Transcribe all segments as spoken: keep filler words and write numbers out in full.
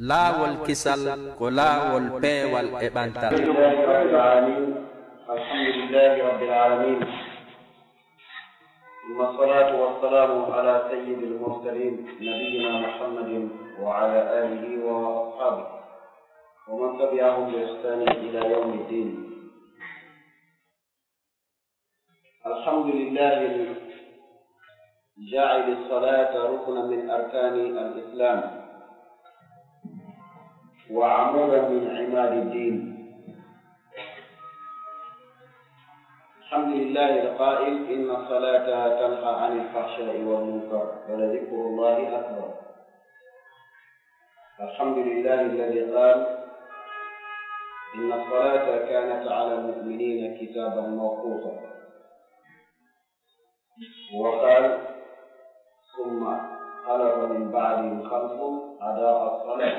Laawol kisal ko laawol peewal e ɓantal. الحمد لله رب العالمين. الحمد لله رب العالمين. ثم الصلاة والسلام على سيد المرسلين نبينا محمد وعلى آله وأصحابه ومن تبعهم بإحسان إلى يوم الدين. الحمد لله جاعل الصلاة ركنا من أركان الإسلام وعمودا من عماد الدين. الحمد لله القائل: "إن الصلاة تنهى عن الفحشاء والمنكر ولذكر الله أكبر." الحمد لله الذي قال: "إن الصلاة كانت على المؤمنين كتابا موقوتا." وقال: "ثم خلف من بعدهم خلف أضاعوا الصلاة،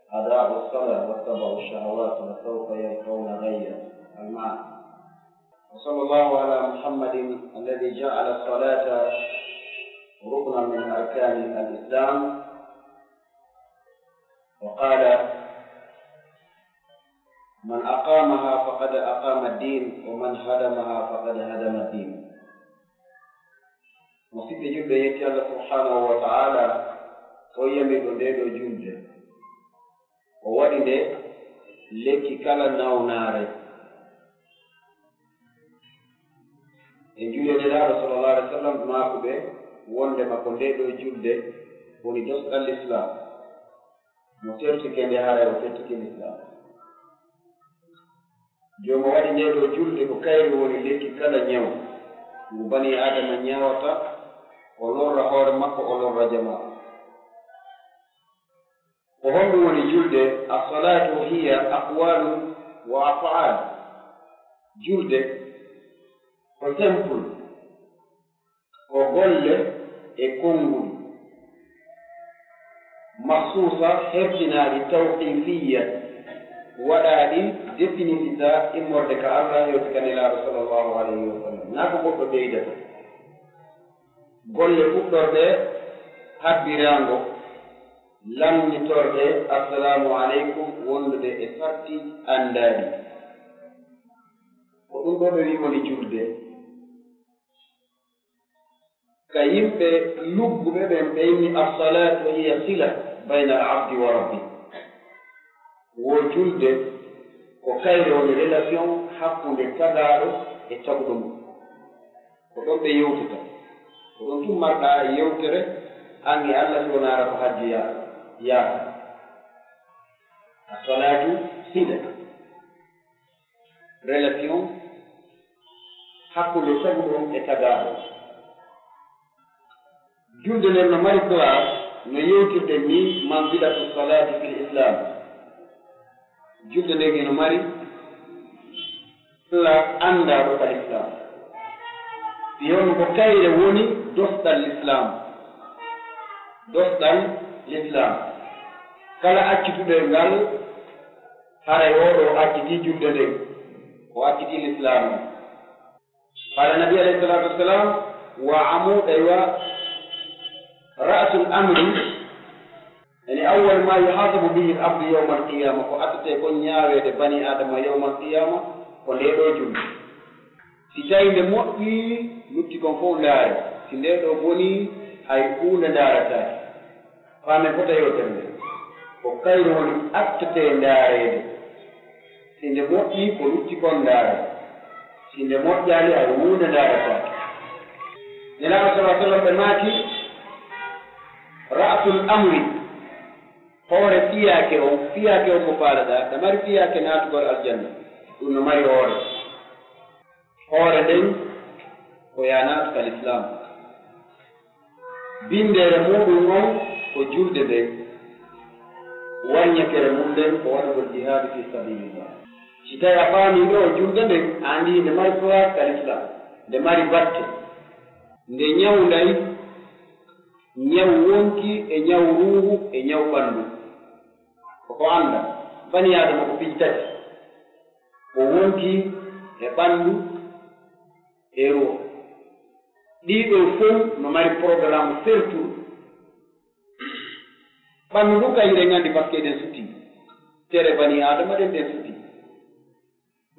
أضاعوا الصلاة واتبعوا الشهوات فسوف يلقون غيا." المعنى. وصلى الله على محمد الذي جعل الصلاة ركنا من أركان الإسلام، وقال: "من أقامها فقد أقام الدين، ومن هدمها فقد هدم الدين." Musiɓɓe julɓe, yetti Allah subhanahu wa ta'ala, on yamirɗo ndee ɗoo julde. O waɗi nde lekki kala nawnaare. En juulii e Nelaaɗo sallallahu alaihi wasallam, maakuɓe wondema ko ndee ɗoo julde woni dosɗal Lislaam. Mo tertike nde, haray o tertike Lislaam. Jooma waɗi ndee ɗoo julde ko kayre woni lekki kala ñaw ngu banii Aadama ñaawata, o lorra hoore makko, o lorra jamaa. Ko honɗum woni julde? As-salaatu hiya aqwaalun wa af'aal. Julde ko simple, ko golle e konguɗi, makhsuusa, hertinaaɗi, tawqiifiyya, waɗaaɗi, définitisaa, immorde ka Allah, hewti ka Nelaaɗo sallallahu alayhi wa sallam. Naa ko goɗɗo ɓeydata. Golle fuɗɗorɗe habbiraango, lamnitorɗe, "Assalaamu aleykum," wondude e sarti anndaaɗi. Ko ɗum ɗoo ɓe wi'i woni julde. Ka yimɓe lugguɓe ɓen, ɓe inni, "As-salaatu hiya sila bayna al-abdi wa rabbi." Wo julde ko kayre woni relation hakkunde tagaaɗo e taguɗo mum. Ko ɗon ɓe yewtata. Ko ɗon tun marɗaa yewtere an e Allah, si wonaara ko hajju yaa-, yaata. As-salaatu sila. Relation hakkunde taguɗo e tagaaɗo. Julde nden no mari place no yewtirɗen ni, manzilatu salaati fil Islam. Julde nden hino mari place anndaaɗo ka Lislaam. Fii honno? Ko kayre woni dosɗal Lislaam. Dosɗal Lislaam. Kala accituɗo e ngal, haray oo ɗoo accitii julde nden, o accitii Lislaam on. Qala Nabi alayhi salatu wassalam, wa amu-, aywa, ra'sul amri, yani awwal ma yuhasabu bihi al-abdu yawma al-qiyama, ko attete kon ñaaweede bani Adama yawma al-qiyama, ko ndee ɗoo julde. Si tawi nde moƴƴii, lutti kon fof ndaare. Si ndee ɗoo bonii, hay huunde ndaarataake. Faamen fota yewtere nde. Ko kayru woni attete ndaareede. Si nde moƴƴii, ko lutti kon ndaare. Si nde moƴƴaali, hay huunde ndaarataake. Nelaaɗo sallallahu alaihi wasallam ɓe maaki, ra'sul amri, hoore fiyaake on, fiyaake on mo faalaɗaa, ɗa mari fiyaake naatugol aljanna. Ɗum no mari hoore. Hoore nden ko yaa naatu ka Lislaam. Binndeere muuɗum on ko julde nden. Warñakere mum nden ko waɗugol jihaadu fi sabilillah. Si tawi a faamii ɗoo julde nden, a anndii nde mari place ka Lislaam, nde mari batte, nde ñawnday ñaw wonki e ñaw ruuhu e ñaw ɓanndu. Ko ko annda, bani Aadama ko piiji tati. Ko wonki e ɓanndu e ruuhu. Ɗii ɗoo fow no mari programme sertuɗo. Ɓanndu ndun kay hiɗen anndi, parce que eɗen sutii. Tere banii Aadama ɗen, ɗen sutii.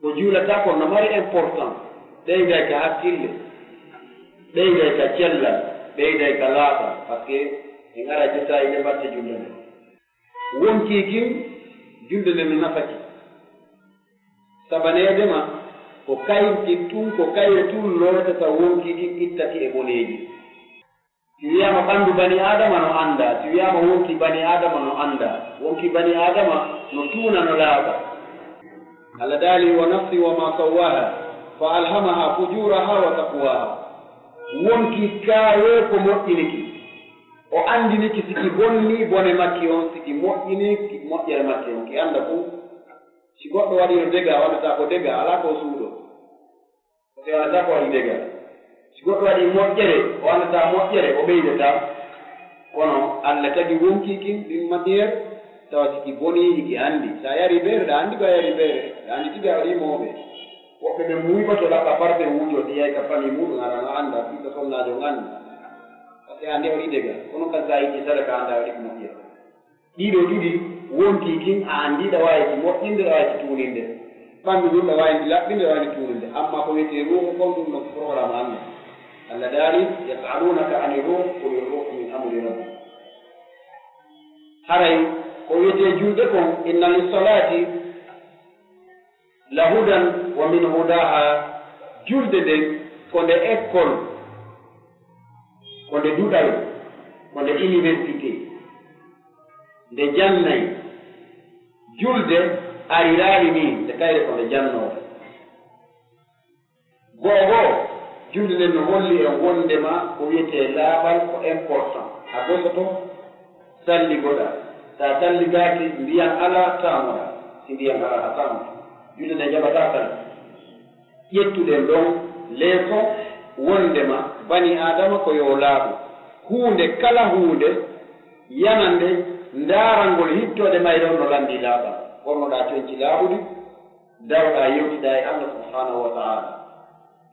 Ko juulata kon no mari important. Ɓeyday ka hakkille, ɓeyday ka cellal, ɓeyday ka laaɓal, parce que en ara jotaay nde mbatte julde nden. Wonkii kin, julde nden no nafa ki. Sabaneede ma, ko kayri tun, ko kayri tun lootata wonkii kin, itta ki e boneeji. Si wiyaama ɓanndu banii Aadama no anndaa, si wiyaama wonkii banii Aadama no anndaa, wonkii banii Aadama no tuuna, no laaɓa. Allah daali, "Wa nafsin wa ma sawwaha, fa alhamaha fujuraha wa taqwaha." Wonkii kaawee ko moƴƴini ki. O anndini ki si ki bonni bone makki on, si ki moƴƴini ki moƴƴere makki on. Ki annda fow. Si goɗɗo waɗii no dega, o anndataa ko dega, alaa ko o suuɗoo. Parce que o anndataa ko waɗi dega. Si goɗɗo waɗii moƴƴere, o anndataa moƴƴere, o ɓeydataa. Kono Alla tagi wonkii kin, d'une manière, tawa si ki bonii, hiki anndi. Si a yarii beere, ɗa anndi ko a yarii beere. Ɗa anndi tigi a waɗii mooɓe. Woɓɓe ɓe muuyi ba to laɓɓa parfum wuujoo, ɗi yahi ka famille muuɗum, aɗa no annda, ɓiɗɗo sonnaajo on anndi. Parce que a anndi a waɗii dega. Kono kan si a yiɗi sadaka, a anndaa a waɗii ko moƴƴere. Ɗiɗo ɗiɗi wonkii kin, a anndi ɗa waawi ki moƴƴinde, ɗa waawi ki tuuninde. Ɓanndu ndun ɗa waawi ndi laɓɓinde, ɗa waawi ndi tuuninde. Amma ko wi'etee ruuhu kon, ɗun no programme Alla. Alla daali, "Yas'alunaka ani ruuh, quli ruuhu min amri rabbi." Haray ko wi'etee julde kon, inna lissalaati la hudan wa min hudaha, julde nden ko nde école, ko nde duɗal, ko nde université, nde jannay. Julde ariraali nii, nde kayre ko nde jannoowo. Go'o go'o, julde nden no holli en wonndema ko wi'etee laaɓal ko important. A gosoto, salligoɗaa. Si a salligaaki, ndiyan alaa, taamoɗaa. Si ndiyan alaa, a taamoto. Julde nden jaɓataa salli. Ƴettuɗen ɗon leeson wonndema banii Aadama ko yo laaɓu. Huunde kala huunde yanande ndaarangol hittoode mayre on no lanndii laaɓal. Ɓornoɗaa conci laaɓuɗi, daroɗaa yewtidaa e Allah subhanahu wa ta'ala.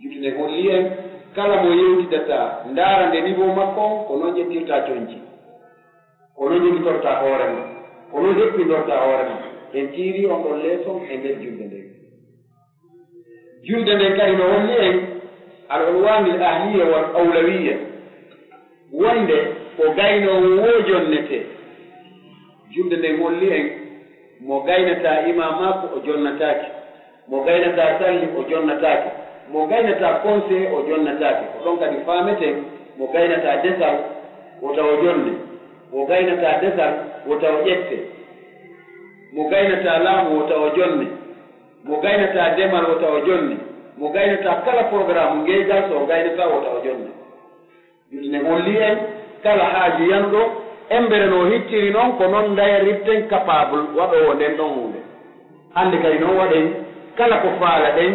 Julde nden holli en, kala mo yewtidataa, ndaara nde niveau makko on, ko non ƴettirtaa conci. Ko non jogitortaa hoore ma. Ko non heɓɓindortaa hoore ma. En tiirii on ɗon leeson e nder julde nden. Julde nden kadi no holli en al unwanil ahliya wal awlawiya. Wonde ko gaynoowo woo jonnetee. Julde nden holli en, mo gaynataa imaamaaku, o jonnataake. Mo gaynataa salli, o jonnataake. Mo gaynataa conseiller, o jonnataake. Ko ɗon kadi faameten, mo gaynataa desal, wota o jonne. Mo gaynataa desal, wota o ƴette. Mo gaynataa laamu, wota o jonne. Mo gaynataa demal, wota o jonne. Mo gaynataa kala programme ngeygal, so o gaynataa, wota o jonne. Julde nden holli en kala haaju yanuɗo, embere no hittiri non, ko non ndayarirten capable waɗoowo nden ɗon huunde. Hannde kadi non waɗen kala ko faalaɗen,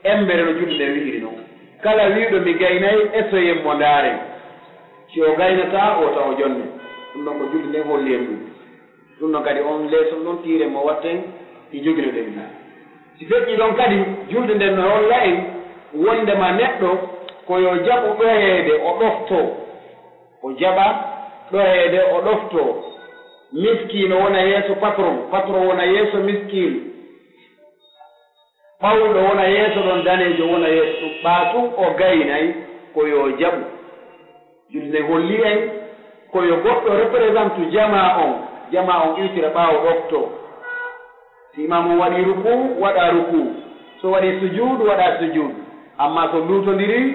embere no julde nden wi'iri non. Kala wi'uɗo mi gaynay, esoyen mo ndaaren. Si o gaynataa, wota o jonne. Ɗum ɗon ko julde nden holli en ɗum. Ɗum ɗon kadi on leeson ɗon tiiren mo watten e joginoɗen ɗum. Si feƴƴii ɗon kadi, julde nden no holla en wondema neɗɗo ko yo jaɓu ɗoheede o ɗoftoo. O jaɓa ɗoheede o ɗoftoo. Miskiino wona yeeso patron, patron wona yeeso miskiino. Ɓawɗo wona yeeso ɗon, daneejo wona yeeso ɗum. Ɓaa tun o gaynay ko yo jaɓu. Julde nden holli en ko yo goɗɗo représentu jamaa on, jamaa on iwtira ɓaawo ɗoftoo. Si imaamu on waɗii rukuu, waɗaa rukuu. So waɗii sujuudu, waɗaa sujuudu. Ammaa so luutondirii,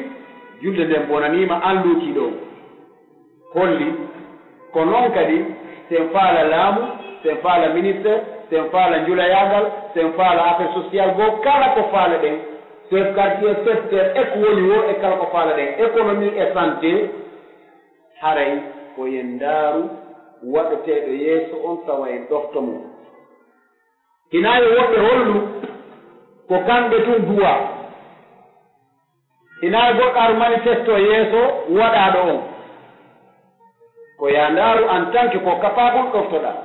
julde nden bonanii ma, an luutii ɗoo. Holli ko non kadi, si en faala laamu, si en faala ministère, si en faala njulayaagal, si en faala affaire sociale goo, kala ko faalaɗen, chef quartier, chef terre, e ko woni woo, e kala ko faalaɗen, économie e santé, haray ko en ndaaru waɗeteeɗo yeeso on, tawa en ɗofto mo. Hinaa yo woɓɓe hollu ko kamɓe tun duwaa. Hinaa yo goɗɗo ar manifesto yeeso waɗaaɗo on. Ko yaa ndaaru en tant que ko capable ɗoftoɗaa.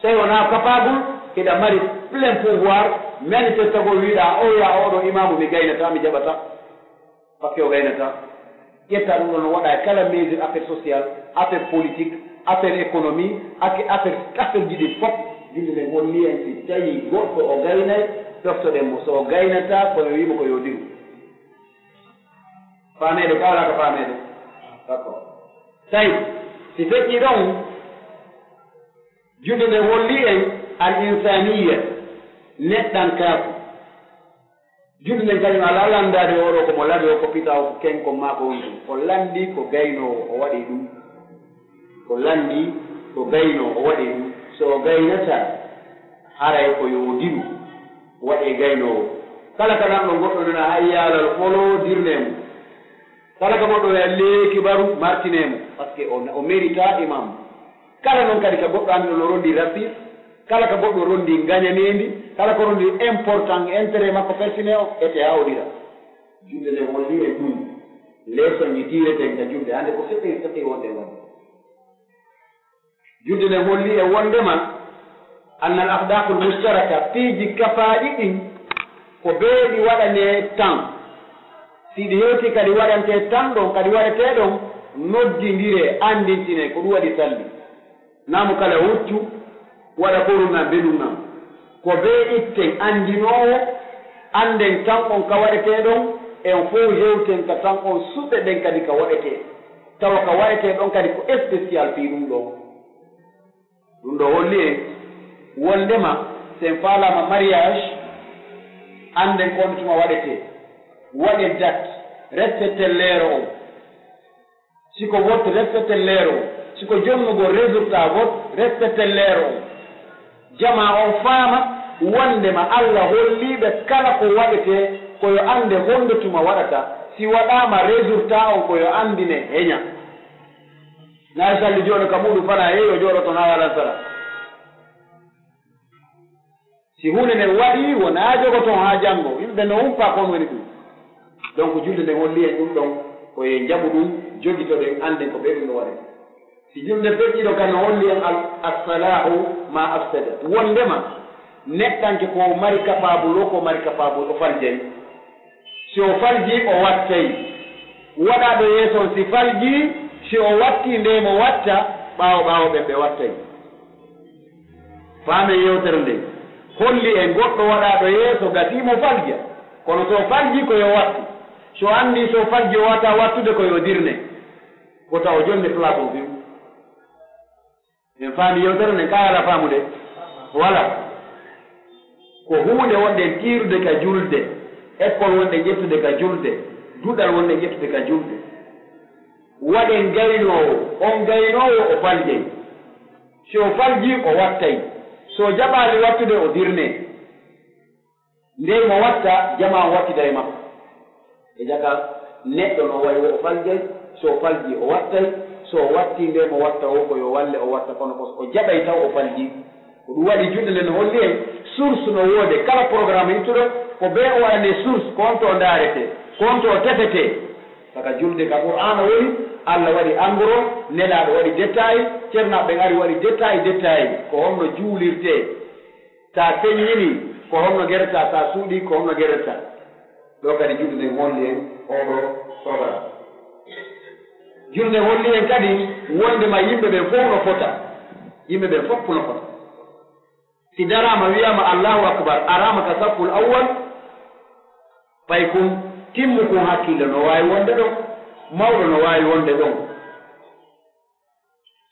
Tawi wonaa capable, hiɗa mari plein pouvoir, manifestagol wiɗaa, "O yaa oo ɗoo imaamu mi gaynataa, mi jaɓataa." Parce que o gaynataa. Ƴetta ɗum ɗon waɗa e kala mesure affaire sociale, affaire politique, affaire économie, ak affaire, affaire ji ɗin fof, julde nden holli en si tawii goɗɗo o gaynay, ɗoftoɗen mo. So o gaynataa, ko yo wi'imo ko yo diru. Faameede, ko alaa ka faameede? D'accord. Tawi, si feƴƴii ɗon, julde nden holli en al insaniya, neɗɗankaaku. Julde nden kañum alaa lanndaade oo ɗoo ko mo lannoo, ko pita o, ko kenko maa ko honɗum. Ko lanndii ko gaynoowo, o waɗii ɗum. Ko lanndii ko gaynoo, o waɗii ɗum. So o gaynataa, haray ko yo o diru, waɗee gaynoowo. Kala ka nanɗon goɗɗo nana hayya alal foloo, dirnee mo. Kala ka goɗɗo nana leeki baru, martinee mo. Parce que o, o mérita imam. Kala non kadi ka goɗɗo anndi no rondii rasis, kala ka goɗɗo rondii ngañaneendi, kala ko rondii important intérêt makko personnel o, ete haa o dira. Julde nden holli en ɗum. Leesoŋ ɗi tiireten ka julde, hannde ko feɗɗi feɗɗi wonde wonde. Julde nden holli en wondema, anna al akhlaqul mushtaraka, piiji kafaaɗi ɗin, ko bee ɗi waɗanee tan. Si ɗi hewtii ka ɗi waɗantee tan ɗon, ka ɗi waɗetee ɗon, noddindiree, anndintinee, ko ɗum waɗi salli. Naamu kala huccu, waɗa korum ngan, benum ngan. Ko bee itten anndinoowo, annden tan on ka waɗetee ɗon, en fow hewten ka tan on, suɓe ɗen kadi ka waɗetee. Tawa ka waɗetee ɗon kadi ko spécial fii ɗum ɗoo. Ɗum ɗoo holli en wondema, si en faalaama mariage, annden ko on tuma waɗetee. Waɗen date, respecten leero on. Si ko vote, respecten leero on. Si ko jonnugol résultat vote, respecten leero on. Jamaa on faama wondema Alla holliiɓe kala ko waɗetee ko yo annde honde tuma waɗata. Si waɗaama résultat on ko yo anndine heña. Naa salli jooɗo ka muuɗum fanaa, yehi o jooɗoto haa alasara. Si huunde nden waɗii, wonaa jogoton haa janngo, yimɓe no umpa ko on woni ɗum. Donc, julde nden holli en ɗum ɗon, ko en jaɓu ɗum, jogitoɗen, annden ko ɓe ɗum no waɗi. Si julde feƴƴii ɗo, kan no holli en al-, as-salaahu ma afsada. Wondema, neɗɗanke ko mari capable o, ko mari capable o faljay. Si o faljii, o wattay. Waɗaaɗo yeeso on si faljii, si o wattii nde mo watta, ɓaawo ɓaawo ɓen ɓe wattay. Faamen yewtere nden. Holli en goɗɗo waɗaaɗo yeeso gasii mo falja. Kono si o faljii ko yo wattu. Si o anndii si o faljii o waawataa wattude ko yo dirne. Wota o jonne place o fiw. En faami yewtere nden, ka alaa faamude? Wala. Ko huunde wonɗen tiirude ka julde, école wonɗen ƴettude ka julde, duɗal wonɗen ƴettude ka julde. Waɗen gaynoowo, on gaynoowo o faljay. Si o faljii, o wattay. Si o jaɓaali wattude, o dirnee. Ndey mo watta, jamaa o wattida e makko. E jaka, neɗɗo no wayi wo o faljay, so o faljii o wattay, so o wattii nde mo watta o ko yo walle o watta, kono ko o jaɓay taw o faljii. Ko ɗum waɗi julde nden no holli en source no woode, kala programme ittuɗo, ko bee o waɗanee source, ko on to o ndaaretee, ko on to o tefetee. Saka julde ka Qur'aana woni, Alla waɗi en gros, Nelaaɗo waɗi détail, Ceernaaɓe ɓen ari waɗi détail, détail, ko honno juulirtee. Sa feññinii, ko honno geretaa? Sa suuɗii, ko honno geretaa? Ɗoo kadi julde nden holli en oo ɗoo programme. Julde nden holli en kadi wondema yimɓe ɓen fow no fota. Yimɓe ɓen fow no fota. Si daraama wiyaama Allahu Akbar, araama ka safful awwal, paykun, timmukun hakkille no waawi wonde ɗon, mawɗo no waawi wonde ɗon.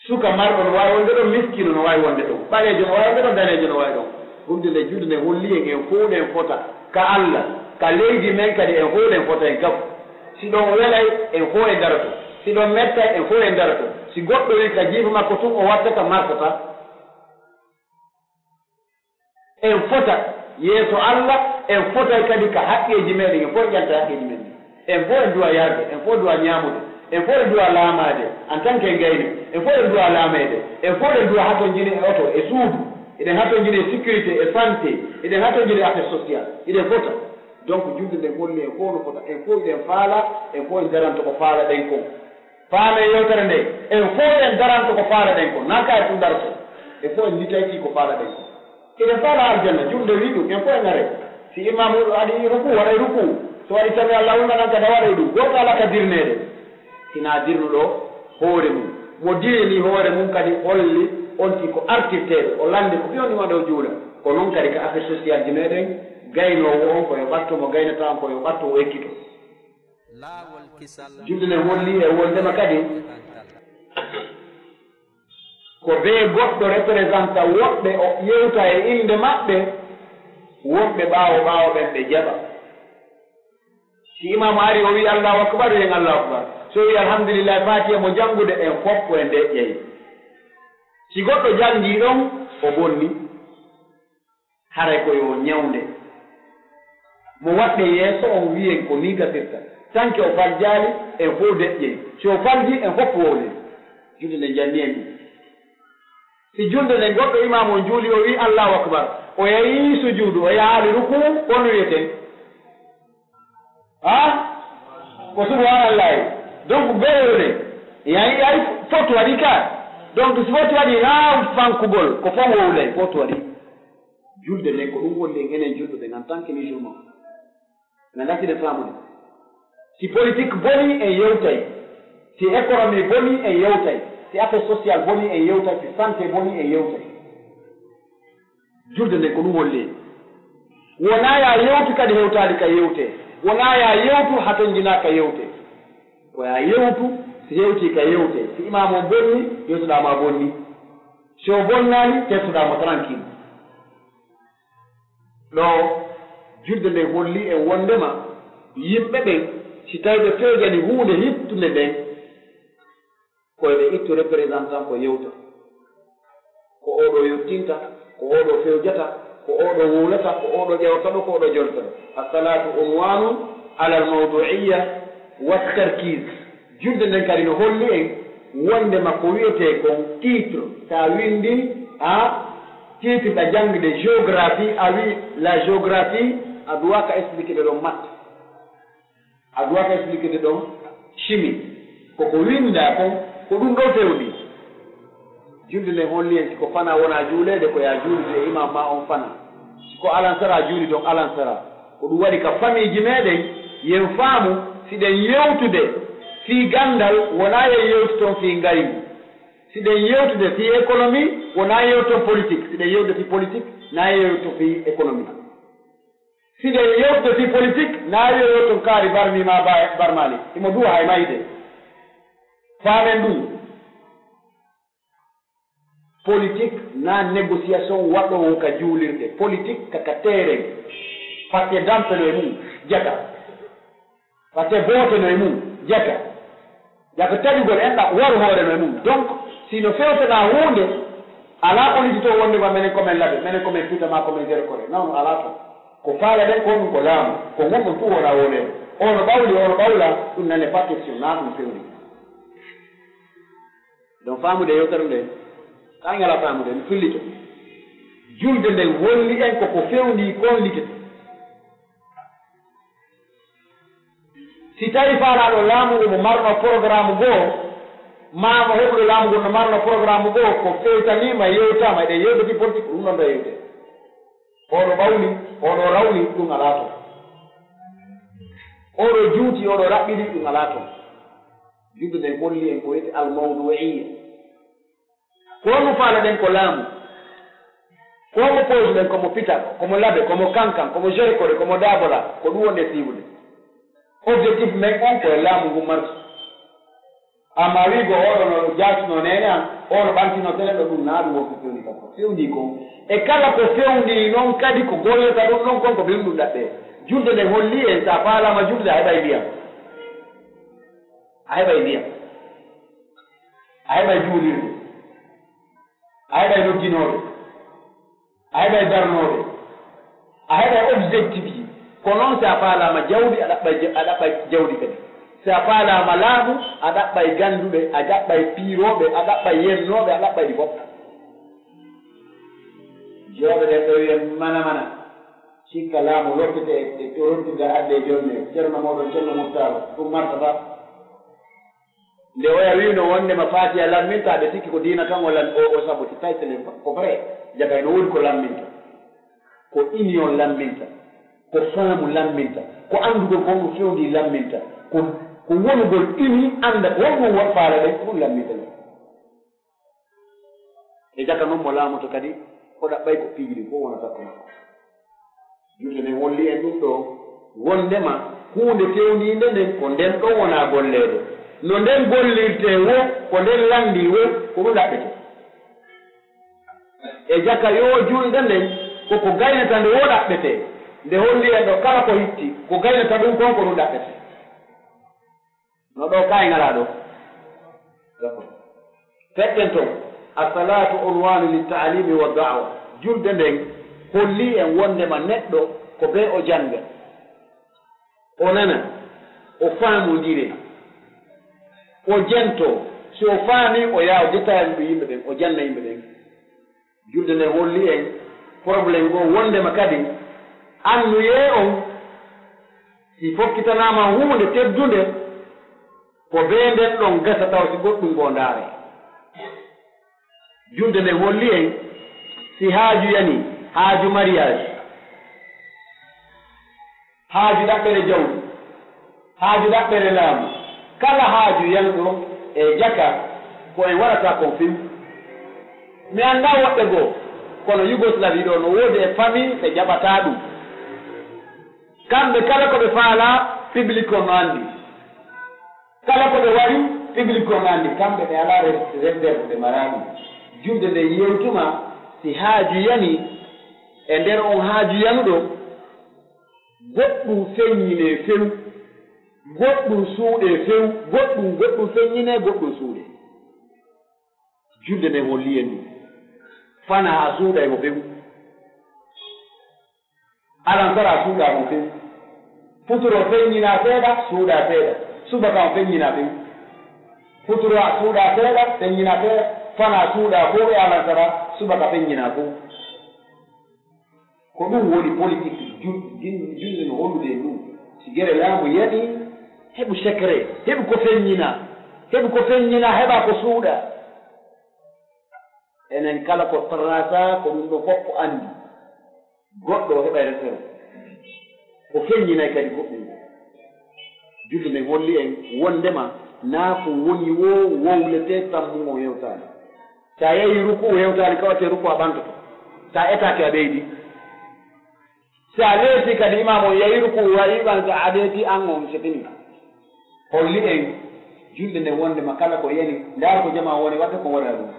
Suka marɗo no waawi wonde ɗon, miskiino no waawi wonde ɗon, ɓaleejo no waawi wonde ɗon, daneejo no waawi ɗon. Ɗum de nde julde nden holli en, en fow ɗen fota ka Alla, ka leydi men kadi en fow ɗen fota en gaf. Si ɗon welay, en fow en daroto. Si ɗon mettay, en fow en daroto. Si goɗɗo wii ka jiifa makko tun o wattata, martata. En fota yeeso Alla, en fotay kadi ka haqqeeji meɗen, en fow en ƴanta haqqeeji men ɗin. En fow en duwa yarde, en fow en duwa ñaamude, en fow en duwa laamaade en tant que gayni, en fow en duwa laameede, en fow en duwa hatonjini e oto, e suudu, eɗen hatonjini e sécurité, e santé, eɗen hatonjini e affaire sociale, eɗen fota. Donc, julde nden holli en fow no fota, en fow eɗen faala, en fow en daranto ko faalaɗen kon. Faamen yewtere nde, en fow en daranto ko faalaɗen kon, naa ka e ɗum daroto. En fow en nitayti ko faalaɗen kon. Eɗen faala aljanna, julde wii ɗum, en fow en aree. Si imaamu waɗi rukuu, waɗay rukuu. So waɗi sami Allahu liman hamdah, waɗay ɗum. Gooto alaa ka dirneede. Hinaa dirnuɗo hoore mum. Mo diini hoore mun kadi holli on si ko artirteeɗo, o lanndi ko fewni wano o juula. Ko non kadi ka affaire social ji meɗen, gaynoowo on ko yo ɓatto, mo gaynata on ko yo ɓatto, o ekkito. Julde nden holli e wondema kadi ko bee goɗɗo representa woɓɓe o yewta e innde maɓɓe, wonɓe ɓaawo ɓaawo ɓen ɓe jaɓa. Si imaamu ari, o wi'i, "Allahu akbar," wi'en, "Allahu akbar." Si o wi'i, "Alhamdulillahi," Faatiha mo janngude, en fof ko en deƴƴay. Si goɗɗo janngii ɗon, o bonni. Haray ko yo ñawnde. Mo waɗɗe yeeso on, wi'en ko nii gasirta. Tanke o faljaali, en fof deƴƴen. Si o faljii, en fof wowlen. Julde nden janni en ɗum. Si julde nden goɗɗo imaamu on juuli, o wi'i, "Allahu akbar." O yahi sujuudu, o yahaali rukuu, kono wi'eten. Ha? Ko subhanallahi. Donc, ɓeyo ne. Yahi, yahi, fotu waɗi ka. Donc, si fotu waɗi ha fankugol, ko fon wowlay, fotu waɗi. Julde nden, ko ɗum woni en enen julɓe ɓen en tant que musulman. Na gasi ɗen faamude. Si politique boni, en yewtay. Si économie boni, en yewtay. Si affaire sociale boni, en yewtay. Si santé boni, en yewtay. Julde nden ko ɗum holli. Wonaa yaa yewtu kadi hewtaali ka yewte. Wonaa yaa yewtu hatonjinaa ka yewte. Ko yaa yewtu, si hewtii ka yewte. Si imaamu on bonni, yewtuɗaa mo a bonni. Si o bonnaali, teetoɗaa mo tranquille. Ɗoo, julde nden holli en wondema yimɓe ɓen, si tawii ɓe fewjani huunde hittunde nden, ko eɓe ittu représentant ko yewta. Ko oo ɗoo yottinta, ko oo ɗoo fewjata, ko oo ɗoo wowlata, ko oo ɗoo ƴawata ɗoo, ko oo ɗoo jonnata ɗoo. As-salaatu unwaanun alal mawduu'iyya wat tarkiiz. Julde nden kadi no holli en wondema ko wi'etee kon titre, si a winndii, a titre ɗa janngude géographie, a wi'i la géographie, a duwaa ka expliquer ɗe ɗon maths. A duwaa ka expliquer ɗe ɗon chimie. Ko ko winndaa kon, ko ɗum ɗon fewndii. Julde nden holli en si ko fanaa wonaa juuleede, ko yaa juulude e imaam maa on fanaa. Si ko alansaraa juuli ɗon alansaraa. Ko ɗum waɗi ka famiiji meɗen, yen faamu, si ɗen yewtude fii ganndal, wonaa yen yewtu ton fii ngayngu. Si ɗen yewtude fii économie, wonaa yewtu ton politique. Si ɗen yewtude fii politique, naa yewtu ton fii économie. Si ɗen yewtude fii politique, naa yewtu ton kaari Barmi maa Ba-, Barmali. Himo duwa hay mayde. Faamen ɗum. Politique naa négociation waɗoowo ka juulirde. Politique ka, ka terrain. Fate dampe no e mum, jaka. Fate boote no e mum, jaka. Jaka taƴugol enɗa waru hoore no e mum. Donc, si no fewtanaa huunde, alaa ko liggitoo wonde ma menen ko men laɓe, menen ko men tuuta maa ko men zéro kore. Non, alaa ton. Ko faalaɗen ko ɗum ko laamu. Ko ngon ɗon tun wona wonede. Ono ɓawli, ono ɓawla, ɗum nane pas question, naa ɗum fewndi. Donc, faamude yewtere nde, kaa ngalaa faamude, mi fillito. Julde nden holli en ko ko fewndii kon liggete. Si tawii faalaaɗo laamu ngu mo marno programme goo, maa mo heɓuɗo laamu ngun no marno programme goo, ko fewtaniima, yewtaama, eɗen yewta fii politique, ɗum ɗon ɗo yewte. Oɗo ɓawli, oɗo rawli, ɗum alaa ton. Oɗo juuti, oɗo raɓɓiɗi, ɗum alaa ton. Julde nden holli en ko wiyetee al-mawdu'iyya. Ko honɗum faalaɗen ko laamu? Ko honɗum poosuɗen? Ko mo Pita, ko mo Labe, ko mo Kankan, ko mo Jere Kore, ko mo Daabola, ko ɗum woni e siiwude. Objectif men on ko e laamu ngun marsu. Amma wi'ugo oɗo no jaatunoo neene an, o no ɓantinoo tele ɗo, ɗum naa ɗum woni ko fewndii kon. Ko fewndii kon, e kala ko fewndii non kadi ko gollata ɗum ɗon kon, ko ɓe ɗum ɗaɓɓee. Julde nden holli en, si a faalaama julde, a heɓay ndiyam. A heɓay ndiyam. A heɓay juulirde. A heɓay noddiinooɓe. A heɓay darnooɓe. A heɓay objectif ji. Ko non, si a faalaama jawdi, a ɗaɓɓay ja-, a ɗaɓɓay jawdi kadi. Si a faalaama laamu, a ɗaɓɓay gannduɓe, a ɗaɓɓay piirooɓe, a ɗaɓɓay yennooɓe, a ɗaɓɓay ɗi fof. Jooɗoɗen ɗo wi'en mana mana. Sikka laamu lottete e, e rontirde adde e jonne. Ceerno mooɗon, Ceerno Muttaaru, ɗum martata. Nde oya wi'unoo wondema Faatiya lammintaa, ɓe sikki ko diina tan o lam-, o, o saboti. Tawi senen ko vrai, jagay no woodi ko lamminta. Ko union lamminta, ko faamu lamminta, ko anndugol ko honɗum fewndii lamminta, ko, ko wonugol uni annda ko honɗum won faala ɗen, ko ɗum lamminta ɗen. E jaka non mo laamoto kadi, o ɗaɓɓay ko piiji ɗin fof wonata ko makko. Julde nden holli en ɗum ɗoo, wondema huunde fewndiinde nden ko nden ɗon wonaa golleede. No nden gollirtee woo, ko nden lanndii woo, ko ɗum ɗaɓɓetee. E jaka yoo julde nden, ko ko gaynata nde woo ɗaɓɓetee. Nde holli en ɗoo kala ko hitti, ko gaynata ɗum kon ko ɗum ɗaɓɓetee. No ɗoo kaay ngalaa ɗoo. Feƴƴen ton. As-salaatu unwaanu lit-ta'liimi wa da'wa. Julde nden holli en wondema neɗɗo ko bee o jannga, o nana, o faamondiree, o jentoo. Si o faamii, o yaha o jetta e yimɓe ɓen, o janna yimɓe ɓen. Julde nden holli en problème goo wondema kadi annuyee on si fokkitanaama huunde teddunde, ko bee nden ɗon gasa taw si goɗɗum goo ndaaree. Julde nden holli en si haaju yanii, haaju mariage, haaju ɗaɓɓere jawdi, haaju ɗaɓɓere laamu, kala haaju yanɗo e jaka ko en waɗata kon few. Mi anndaa woɓɓe goo, kono Yougoslavie ɗoo no woodi e famille ɓe jaɓataa ɗum. Kamɓe kala ko ɓe faalaa, public on no anndi. Kala ko ɓe waɗi, public on anndi. Kamɓe ɓe alaa res-, réserve, ɓe maraa ɗum. Julde nden yewtuma si haaju yanii, e nder on haaju yanuɗo, goɗɗum feññinee few, goɗɗum suuɗee few, goɗɗum, goɗɗum feññinee, goɗɗum suuɗee. Julde nden holli en ɗum. Fanaa a suuɗay mo few. Alansara a suuɗaa mo few. Futuro feññinaa seeɗa, suuɗaa seeɗa. Subaka on feññinaa few. Futuro a suuɗaa seeɗa, feññinaa seeɗa. Fanaa suuɗaa fow e alansara, subaka feññinaa fow. Ko ɗum woni politique jul-, jin-, julde no hollude en ɗum. Si gere laamu yaɗi, heɓu secret, heɓu ko feññinaa, heɓu ko feññinaa, heɓa ko suuɗaa. Enen kala ko trasa, ko ɗum ɗo fof ko anndi. Goɗɗo o heɓay resero. Ko feññinay kadi goɗɗum. Julde nden holli en wondema naa ko woni woo wowletee tammungo hewtaade. Si a yehii ruku hewtaali, ka wattee ruku a ɓantoto. Si a etaaki a ɓeydi. Si a leesii kadi imaam on yahii ruku, a yiɓan ka a ɓeydii an on, c'est fini. Holli en julde nden wondema kala ko yani, ndaar ko jamaa woni waɗde ko waɗa ɗum.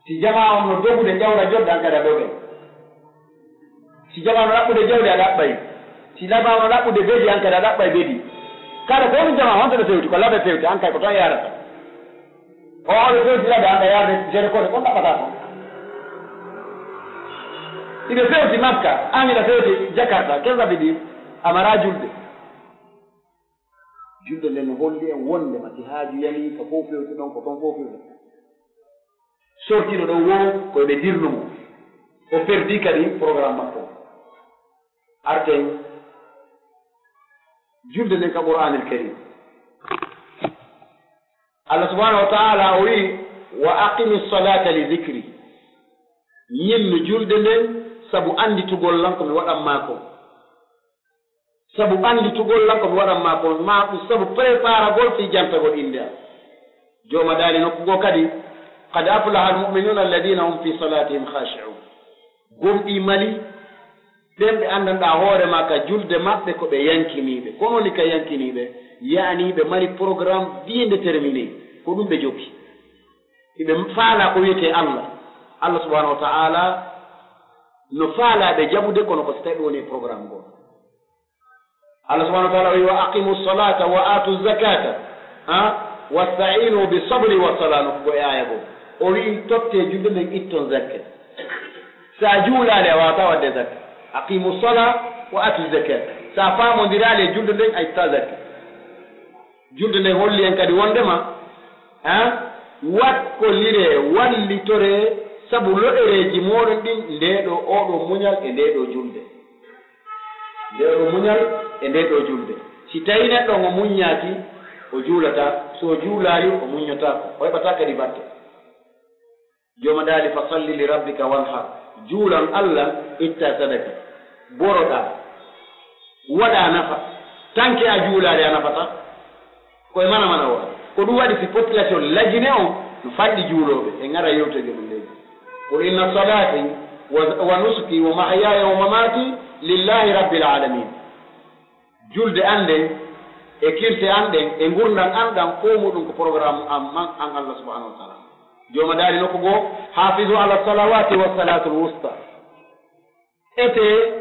Si jamaa on no dogude ƴawra jodda, an kadi a dogay. Si jamaa no ɗaɓɓude jawdi, a ɗaɓɓay. Si jamaa no ɗaɓɓude beedi, an kadi a ɗaɓɓay beedi. Kala ko woni jamaa, honto no fewti? Ko laɓe fewti, an kay ko ton yaarata. O, o fewti laɓe, an a yaarde jere koɗe, kon ɗaɓɓata kon. Iɓe fewti Makka, an hiɗa fewti Jakarta, qu'est-ce que ça veut dire? A maraa julde. Julde nden no holli en wondema si haaju yanii ka fow fewti ɗon, ko ton fow fewti. Sortiiɗo ɗon woo ko eɓe dirnu mo. O perdii kadi programme makko on. Arten julde nden ka Qur'aanil Kariim. Allah subhaanahu wa ta'aalaa o wi'i, "Wa aqimi salata li dhikri." Ñinnu julde nden sabu annditugol lan ko mi waɗan maa kon. Sabu annditugol lan ko mi waɗan maa kon, maa ɗum sabu preparagol fii jantagol innde am. Jooma daali nokku goo kadi, "Qad aflaha al-mu'minuuna alladhiina hum fii salaatihim khaashi'uun." Gomɗii mali ɓen ɓe anndanɗaa hoore maa ka julde maɓɓe ko ɓe yankiniiɓe. Ko non woni ka yankiniiɓe? Yaani ɓe mari programme bien déterminé. Ko ɗum ɓe jokki. Hiɓe faalaa ko wi'etee Allah. Allah subhaanahu wa ta'aalaa no faalaa ɓe jaɓude, kono ko si tawii ɓe woni e programme goo. Allah subhaanahu wa ta'aalaa o wi'i, "Wa aqimu salata wa atu zakata, ha? Wasta'inu bi sabri wa salaa," no ko e aaya goo. O wi'i, "Tottee julde nden, itton zakke." Si a juulaali, a waawataa waɗde zakke. Aqimu sala wa atu zakat. Si a faamondiraali e julde nden, a ittaa zakke. Julde nden holli en kadi wondema, ha? Wakkoliree, wallitoree, sabu lo'ereeji mooɗon ɗin, ndee ɗoo, oo ɗoo muñal e ndee ɗoo julde. Ndee ɗoo muñal e ndee ɗoo julde. Si tawii neɗɗo on o muññaaki, o juulataa. Si o juulaali, o muññotaako. O heɓataa kadi batte. Jooma daali, "Fa salli li rabbika wanhar." Juulan Allah, itta sadaka. Boroɗaa. Waɗa nafa. Tanke a juulaali a nafataa. Ko e mana mana o waɗa. Ko ɗum waɗi si population lajine on, No fanɗi juulooɓe, en ara yewtoyde ɗum leydi. Qul inna salaati wa, wa nusuki wa mahyaaya wa mamaati lillahi rabbil aalamiin. Julde an nden, e kirse an ɗen, e ngurndan an ɗan, fow muɗum ko programme an man, an Allah subhanahu wa taala. Jooma daali nokku goo, "Haafizu ala salawaati wa salaatul wusta." Etee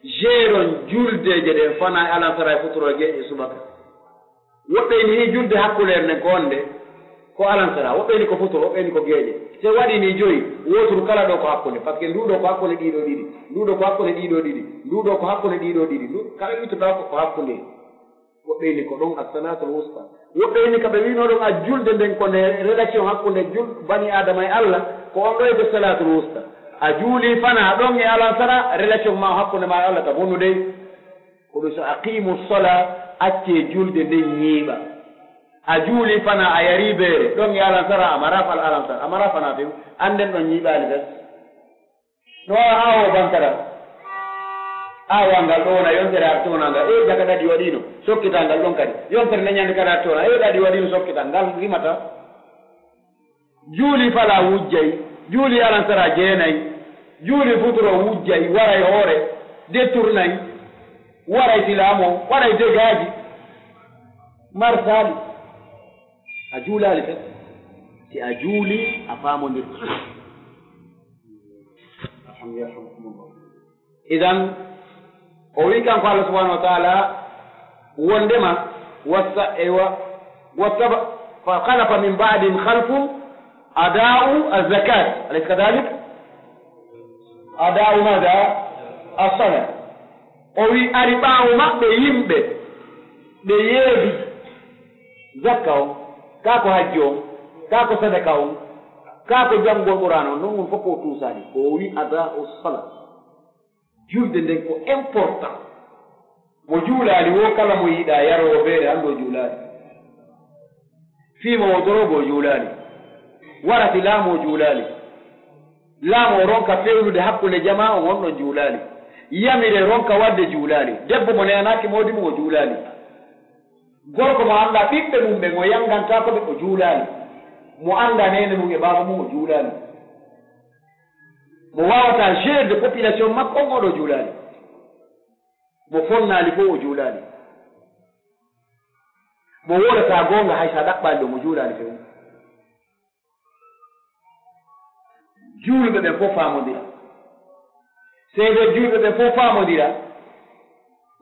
jeeron juldeeje ɗen, fana e alansara, e futuro, e geeƴe, e subaka. Woɓɓe ini hii julde hakkundeere nden ko wonde ko alansara, woɓɓe ini ko futuro, woɓɓe ini ko geeƴe. Si waɗii nii joyi, wooturu kala ɗoo ko hakkunde, parce que nduu ɗoo ko hakkunde ɗii ɗoo ɗiɗi, nduu ɗoo ko hakkunde ɗii ɗoo ɗiɗi, nduu ɗoo ko hakkunde ɗii ɗoo ɗiɗi, nduu kala wittuɗaa ko, ko hakkunde. Woɓɓe ini ko ɗon as-salaatul wusta. Woɓɓe ini ka ɓe wi'unoo ɗon a julde nden ko nde relation hakkunde jul-, bani Aadama e Allah, ko on ɗoo e salaatul wusta. A juulii fanaa ɗon e alansara, relation maa hakkunde maa e Allah ka bonnu dey. Ko ɗum so aqiimu sola, accee julde nden ñiiɓa. A juulii fanaa a yarii beere, ɗon e alansara, a maraa fal alansara, a maraa fanaa few, an nden ɗon ñiiɓaali fes. No waawa aawo bantara. Aawa ngal ɗoo wona yontere ar toona ngal. Ee, jaka ɗaɗi waɗiino, sokkitaa ngal ɗon kadi. Yontere nde ñande kadi ar toona. Ee, ɗaɗi waɗiino, sokkitaa ngal rimata. Juuli falaa wujjay. Juuli alansara jeenay. Juuli futuro wujjay. Waray hoore. Detournay. Waray silaamoo. Waray degaaji. Marsaali. A juulaali fen. Si a juuli, a faamondir. Idan, o wi'i kanko Allah subhanahu wa ta'ala wondema, wasa-, e wa-, wasaba-, fa khalafa min ba'dihim khalfun adaa'u az-zakat. Alaysa kadhalik? Adaa'u madha? As-salat. O wi'i ari ɓaawo maɓɓe yimɓe ɓe yeebi zakka on, kaa ko hajji on, kaa ko sadaka on, kaa ko janngol Qur'aana on, non on fof ko o tuusaali. Ko o wi'i adaa'u salat. Julde nden ko important. Mo juulaali woo, kala mo yiɗaa yaroowo beere, anndu o juulaali. Fiimoowo doroogu o juulaali. Warati laamu o juulaali. Laamu o ronka fewnude hakkunde jamaa on, on ɗon juulaali. Yamire ronka waɗde juulaali. Debbo mo neenaaki moodi mum o juulaali. Gorko mo anndaa ɓiɓɓe mum ɓen o yanngantaako ɓe o juulaali. Mo anndaa neene mum e baaba mum o juulaali. Mo waawataa gérer de population makko on, oɗo juulaali. Mo fonnaali fof o juulaali. Mo woodataa goonga hay so a ɗaɓɓaali ɗum, o juulaali few. Juulɓe ɓen fof faamondira. Seedee juulɓe ɓen fof faamondira.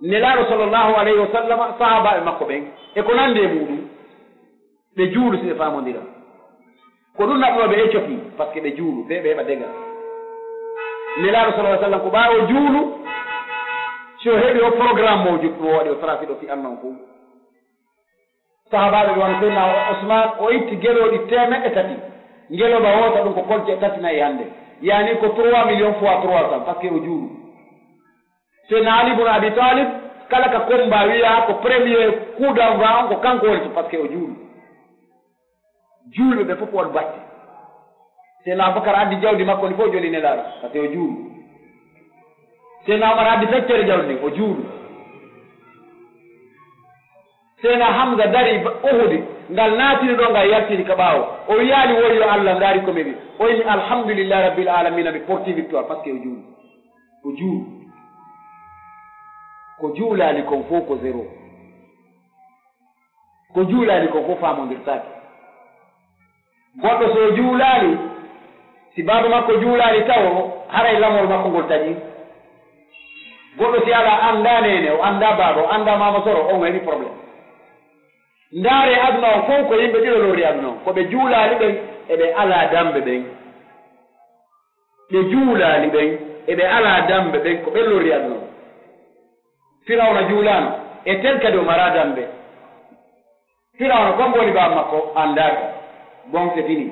Nelaaɗo sallallahu alayhi wa sallama, sahaabaaɓe makko ɓen, e ko nanndi e muuɗum. Ɓe juulu si ɓe faamondira. Ko ɗum naɓnoo ɓe Éthiopie, parce que ɓe juulu, ɓe, ɓe heɓa dega. Nelaaɗo sallallahu alayhi wa sallam, ko ɓaawo juulu, si o heɓi o programme mo o juttu, o waɗi o tracé ɗo fi anna on fof. Sahaabaaɓe ɓe wano Seydina Usmaan, o itti gelooɗi teemeɗɗe tati. Ngelooba woota ɗum ko kolce tati nayi hannde. Yaani ko trois millions fois trois cents, parce que o juulu. Seydina Ali ibn Abi Talib, kala ka combat wi'a ko premier coup d'envoi on ko kanko woni, parce que o juulu. Juulɓe ɓe fof waɗi batte. Seydina Abubakar addi jawdi makko ndi fof joni Nelaaɗo, parce que o juulu. Seydina Umar addi feccere jawdi ndin, o juulu. Seydina Hamza dari ba-, Uhudi, ngal naatiri ɗo, ngal yaltiri ka ɓaawo. O wiyaali, "Woyyo Allah, ndaari ko mi heɓi." O inni, "Alhamdulillahi Rabbil Alamina, mi porti victoire, parce que o juulu." Ko juulu. Ko juulaali kon fof ko zéro. Ko juulaali kon fof faamondirtaake. Goɗɗo so o juulaali, si baaba makko juulaali tawo, haray lamol makko ngol taƴi. Goɗɗo si alaa, anndaa neene, o anndaa baaba, o anndaa maama soro, on heɓi problème. Ndaaree aduna on fof ko yimɓe ɗiɗo lorri aduna on. Ko ɓe juulaali ɓen e ɓe alaa dammbe ɓen. Ɓe juulaali ɓen e ɓe alaa dammbe ɓen ko ɓen lorri aduna on. Firawna juulaano, e tel kadi o maraa dammbe. Firawna, ko hombo woni baaba makko? Anndaaka. Bon, c'est fini.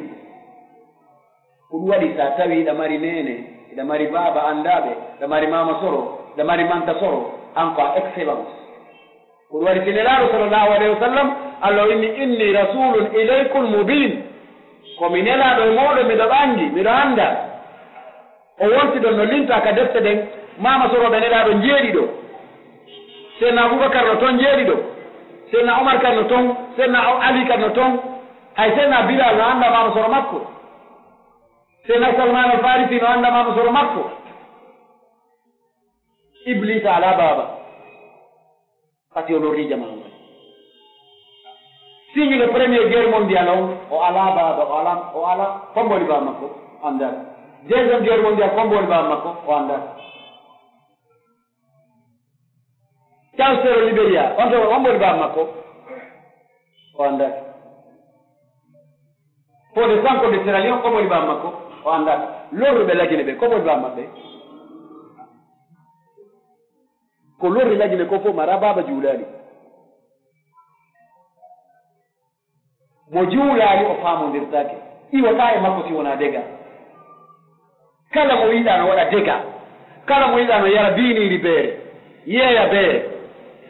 Ko ɗum waɗi, so a tawii hiɗa mari neene, hiɗa mari baaba anndaaɓe, hiɗa mari maama soro, hiɗa mari manta soro, an ko a excellence. Ko ɗum waɗi, si Nelaaɗo sallallahu alayhi wa sallam, Allah o inni, "Inni rasulun ilaykum mubin." Ko mi Nelaaɗo e mooɗon, miɗo ɓangi, miɗo annda. O wonti ɗon no lintaa ka defte ɗen, maama sorooɓe Nelaaɗo njeeɗiɗo. Seydina Abubakar no ton njeeɗiɗo. Seydina Umar kan no ton, Seydina Ali kan no ton. Hay Seydina Bilal no annda maama soro makko. Seydina Salman al Farisi no annda maama soro makko. Iblisa alaa baaba. Pati o lorri jamaa on. Signe le premier guerre mondiale on, o alaa baaba, o alaa, o alaa, hombo woni baaba makko? O anndaa. Deuxième guerre mondiale, hombo woni baaba makko? O anndaa. Charles Taylor Liberia, on to, hombo woni baaba makko? O anndaa. Fodé Sankoh de Sierra Leone, hombo woni baaba makko? O anndaa. Lorruɓe Lagine ɓe, hombo woni baaba maɓɓe? Ko lorri Lagine ko fof mara baaba juulaali. Mo juulaali o faamondirtaake. Iwataa e makko si wonaa dega. Kala mo yiɗaa no waɗa dega. Kala mo yiɗaa no yara biiniiri beere. Yeeya beere.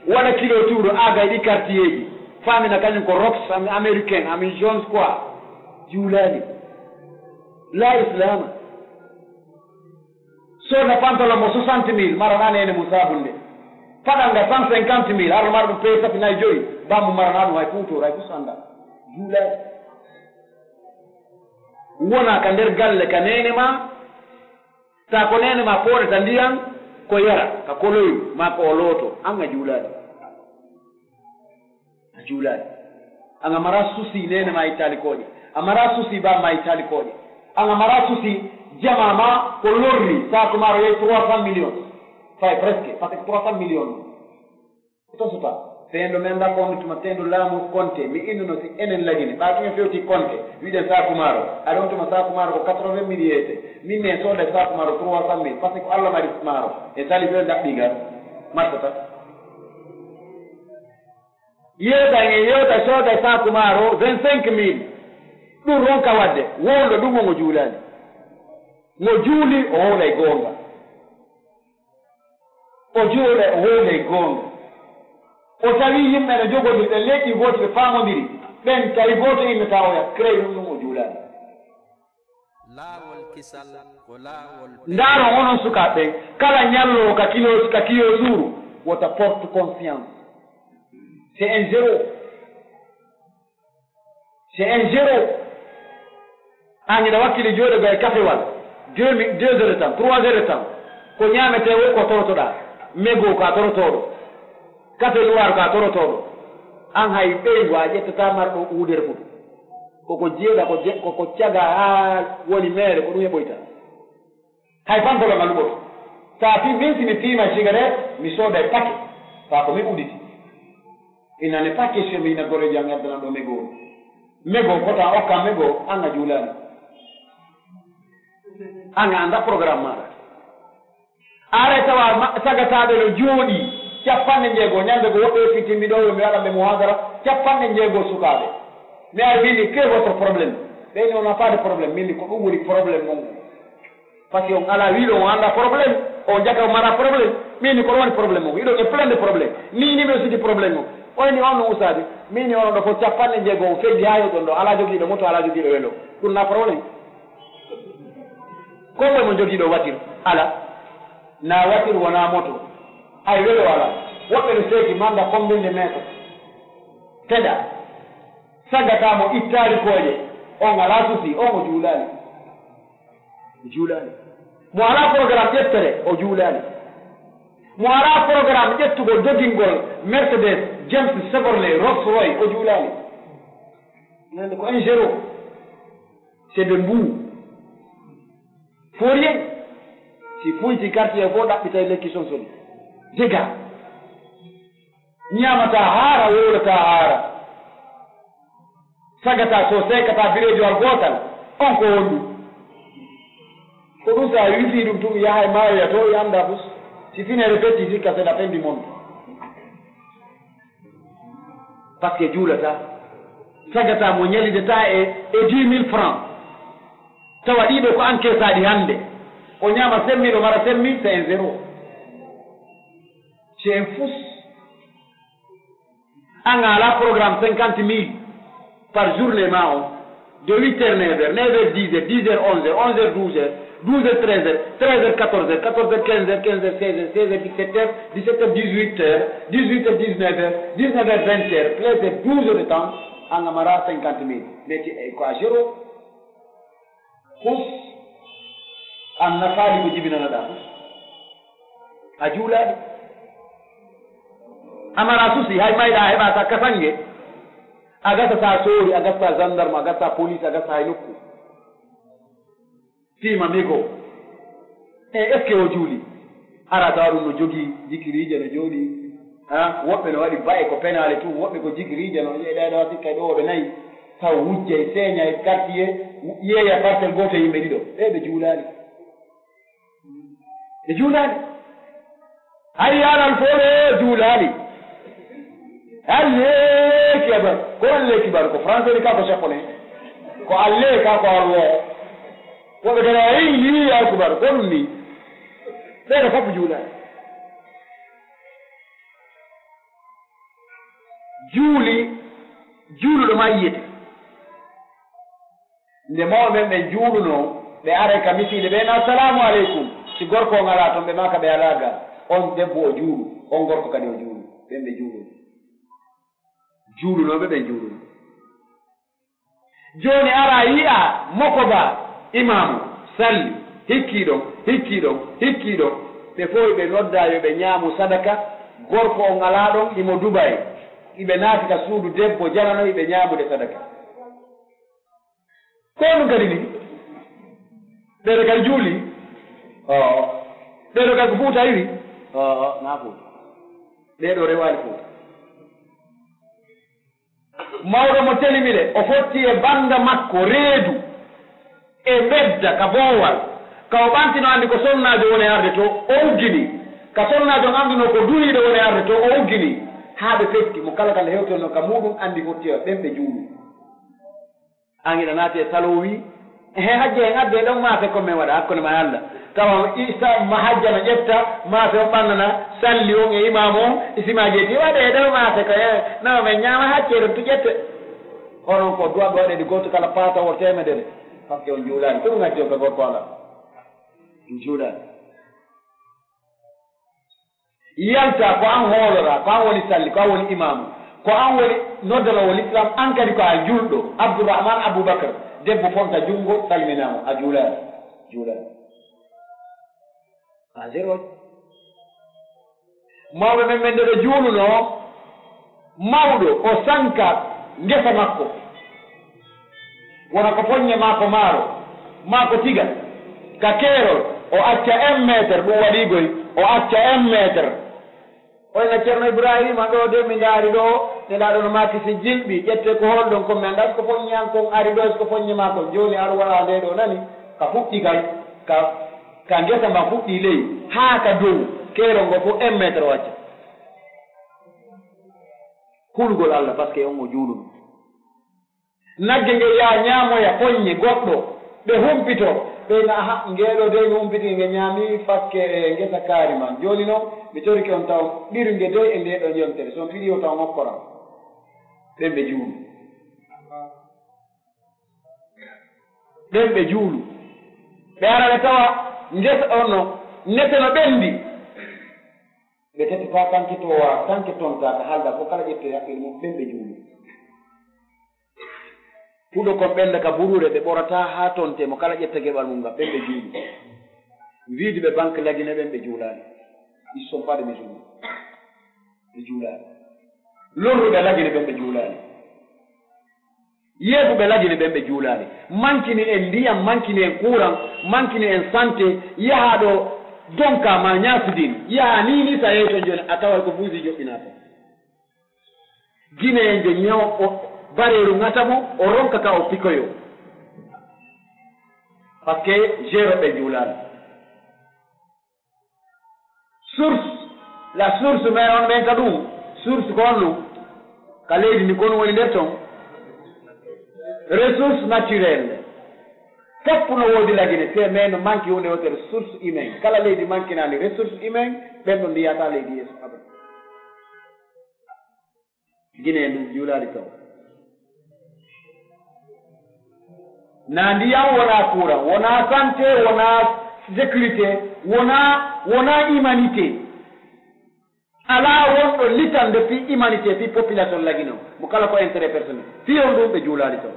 Waɗa kilo tuuru aaga e ɗi quartierji. Faamina kañum ko rocks, ami américain, ami jones quoi. Juulaali. Laa islaama. Sooda pantalon mo soixante mille, mara naa neene mo saabunde. Paɗal nga cent cinquante mille, hara mara ɗum peesati nayi joyi, bammu mara naa ɗum hay kuutoor, hay fus annda. Juulaali. Wona ka nder galle ka neene ma, ta ko neene ma pooɗata ndiyan, ko yara, ka koloyru, ma ko o looto, an a juulaali. A juulaali. An a mara souci neene ma ittaali kooƴe. A mara souci baa ma ittaali kooƴe. An a mara souci jamaa ma ko lorri, saaku maaro yehi trois cent millions. Fay presque, parce que trois cent millions. Ko to suka. Tendo men da ko on tuma tendo laamu konte. Mi innuno si enen Lagine. Ɓaa tuma fewti konte. Wiɗen saaku maaro. Aɗa on tuma saaku maaro ko quatre-vingt mille yeete. Min ne sooda saaku maaro trois cent mille. Parce que ko Alla mari maaro. E sali ɓe ndaɓɓi ngal. Martata. Yewta en, yewta sooda saaku maaro vingt-cinq mille. Ɗum ronka waɗde, wowlo ɗum o mo juulaani. Mo juuli, o wowlay goonga. O juula, o wowlay goonga. O tawi yimɓe no jogodiri, ɓe leƴƴi gooti, ɓe faamondiri. Ɓen tawi gooto innata oya, krey ɗum, ɗum o juulaani. Laawol kisal ko laawol. Ndaaron onon sukaaɓe ɓen, kala ñalloowo ka kilo, ka kiyo suuru, wota porte conscience. C'est un zéro. C'est un zéro. An hiɗa wakkili jooɗogo e kafewal, deux mi-, deux heures de temps, trois heures de temps. Ko ñaametee woo ko torotoɗaa. Mego ko a torotooɗo. Kafe luwaaru ko a torotooɗo. An hay ɓeyngu a ƴettataa marɗo uudere fof. Koko jeeɗa, ko je-, koko caga haa woni meere, ko ɗum heɓoyta. Hay pantalon a luɓoto. Sa fi-, min si mi fiima cigarette, mi sooday paquet. Fa ko mi uditi. Il n'en est pas question mi ina goroji an addanan ɗo mego. Mego, kota okka mego, an a juulaani. An a annda programme maaɗa. Aray tawa ma-, sagataaɓe no jooɗi, capanɗe njeego, ñande go woɓɓe fittimbi ɗo, yo mi waɗan ɓe muhadara, capanɗe njeego sukaaɓe. Mi ari, min ni, quel est votre problème? Ɓe ni, on n'a pas de problème. Min ni, ko ɗum woni problème mon. Parce que on alaa wiiɗo on annda problème, on jaka on mara problème. Min ni, ko ɗum woni problème mon. Iɗon e plein de problème. Min ni, mi siti problème mon. On ni, on no usaaɓe. Min ni, onon ɗo fof capanɗe njeego on feddi haa yo ɗon ɗo. Alaa jogiiɗo moto, alaa jogiiɗo welo. Ɗum na problème. Ko moy mo jogiiɗo watiru? Alaa. Na watiru wonaa moto. Hay welo alaa. Woɓɓe no seeki manda combien de mètres. Teɗa. Sagata mo ittaali kooƴe. On alaa souci, on o juulaali. O juulaali. Mo alaa programme ƴettere, o juulaali. Mo alaa programme ƴettugol dogingol Mercedes, James, Chevrolet, Rolls Royce, o juulaali. Nande ko un zéro. C'est de mbu. Faut rien. Si fuyti quartier fof ɗaɓɓitay lekki sonsoli. Dégâts. Ñaamataa haara, wowlataa haara. Sagataa so seekataa bireejo al gootal, on ko wondu. Ko ɗum so a wifi ɗum tun, yaha e maayoya to, e annda fus. Si fineere fetti, sikka seɗa fembi mon. Parce que juulataa. Sagataa mo ñalidetaa e, e dix mille francs. Tawa ɗiɗo ko encaissaaɗi hannde. O ñaama cinq mille, o mara cinq mille, c'est un zéro. C'est un fous. An a alaa programme cinquante mille par journée ma on. De huit heures, neuf heures, neuf heures, dix heures, dix heures, onze heures, onze heures, douze heures, douze heures, treize heures, treize heures, quatorze heures, quatorze heures, quinze heures, quinze heures, seize heures, seize heures, dix-sept heures, dix-sept heures, dix-huit heures, dix-neuf heures, dix-neuf heures, vingt heures, presque douze heures de temps. An a maraa cinquante mille, mais ti, eh, ko a zéro. Hus, an nafaali ko jibinanoɗaa hus. A juulaali. A maraa susi, hay mayɗaa a heɓaa sa kasange. A gasa sa soori, a gasa sa gendarme, a gasa sa police, a gasa hay nokku. Fiima migo. E est-ce que o juuli? Ara tawa ɗum no jogii jikiriije no jooɗi. Ha? Woɓɓe no waɗi ba'e ko penaale tun, woɓɓe ko jikiriije no, e ɗee ɗoo sikkay ɗoo ɓe nayi. Taw wujjay, seeñay, quartier, yeeya parcelle gooto e yimɓe ɗiɗo. Ɓee ɓe juulaali. Ɓe juulaali. Hayya alal fole juulaali. Allee kibar. Ko allee kibar? Ko français ni ka ko japonais? Ko allee ka ko allo? Woɓe kadi a yi ni alkubar. Ko ɗum ni. Ɓeeɗo fof juulaali. Juuli, juuluɗo ma yiyete. Nde mawɓe ɓen ɓen juulunoo, ɓe aray ka misiide, ɓe na, "Assalaamu aleykum." Si gorko on alaa ton, ɓe maaka ɓe alaa ga. On debbo o juulu, on gorko kadi o juulu. Ɓen ɓe juulunoo. Juulunooɓe ɓen juulunoo. Jooni ara yi'a moko ba, imaamu, salli, hikkii ɗon, hikkii ɗon, hikkii ɗon. Ɓe fow ɓe noddaa yo ɓe ñaamu sadaka. Gorko on alaa ɗon, imo Dubai. Iɓe naati ka suudu debbo janano, iɓe ñaamude sadaka. Ko ɗum kadi ni? Ɓeeɗo kadi juuli? Oo. Ɓeeɗo kadi ko Fuuta iwi? Oo, naa Fuuta. Ɓeeɗo rewaali Fuuta. Mawɗo mo telimire, o fotti e bannda makko reedu e mbedda ka boowal. Ka o ɓanti no anndi ko sonnaajo woni arde to, o uggini. Ka sonnaajo on anndunoo ko duhiiɗo woni arde to, o uggini. Haa ɓe fetti, mo kala kala hewtoyno ka muuɗum anndi fotti e ɓen ɓe juulu. An hiɗa naati e salon wii, "Ehe, hajja en adde ɗon maafe ko men waɗa hakkunde ma e Alla." Tawa isa ma hajja no ƴetta maafe on ɓannana salli on e imaamu on, isima jeeti waɗe e ɗon maafe ko e no men ñaama hacce ɗon tu ƴette. Onon ko duwa ɓe waɗe ɗi gooto kala paata o teemedere. Parce que on juulaani. Ko ɗum addi on ka gorko Alla? On juulaani. Yalta, ko an hooloraa, ko an woni salli, ko an woni imaamu, ko an woni noddanoowo Lislaam, an kadi ko a julɗo. Abdurrahman Abubakar, debbo fonta junngo, salminaa mo, a juulaani, juulaani. A zéro. Mawɓe men ɓen nde ɓe juulunoo, mawɗo, o sanka ngesa makko. Wona ko foññe maa ko maaro, maa ko tiga. Ka keerol, o acca un mètre, ɗum waɗii goy, o acca un mètre. Oy na Ceerno Ibraahiima, ɗoo de mi ndaari ɗoo, Nelaaɗo no maaki si jilɓi, ƴettee ko holɗon kon, mi anndaa si ko foññe an kon ari ɗoo, si ko foññe maa kon. Jooni ar waraa ndee ɗoo nani, ka fuɗɗi kay, ka, ka ngesa mba fuɗɗi ley, haa ka dow, keerol ngoo fof un mètre o acca. Hulugol Alla, parce que on o juulunoo. Nagge nge yaa ñaamoya foññe goɗɗo, ɓe humpito, ɓe na, "Aha, ngee ɗoo dey mi humpiti, nge ñaami fakkere ngesa kaari man. Jooni non, mi torike on taw, ɓirnge dey e ndee ɗoo yontere, so on ɓirii o taw on okkoran." Ɓen ɓe juulu. Ɓen ɓe juulu. Ɓe ara ɓe tawa ngesa on no, nete no ɓendi. Ɓe tati faa tanke toowa, tanke tonta ka halda ko kala ƴettee haqqil mum, ɓen ɓe juulu. Huɗo kon ɓenda ka buruure, ɓe ɓorataa haa tonte mo kala ƴetta geɓal mum ngal, ɓen ɓe juulu. Wiide ɓe banque lagine ɓen ɓe juulaali. Ils sont pas des musulmans. Ɓe juulaali. Lorruɓe lagine ɓen ɓe juulaali. Yeeɓuɓe lagine ɓen ɓe juulaali. Mankini en ndiyam, mankini en kuuran, mankini en sante, yahaa ɗo donka ma ñaasudin, yahaa ni ni sa yehi ton jooni, a taway ko buusi joɓɓinaa ton. Guinéen jo ñaw o bareeru ŋata mo, o ronka ka o pikoyo. Parce que zéro ɓe juulaali. Source, la source, mais on men ka ɗum, source ko on ɗum? Ka leydi ndi, ko ɗum woni nder ton? Ressource naturelle. Fof no woodi lagine, te mais no manque huunde wootere, ressource humaine. Kala leydi manquinaani ressource humaine, ɓen ɗon ndiyata leydi yeeso abadan. Guinée ndu juulaali taw. Na ndiyam, wona courant, wona santé, wona sécurité, wona, wona humanité. Alaa wonɗo litande fii humanité, fii population lagino. Mo kala ko intérêt personnel. Fii on ɗum ɓe juulaali ton.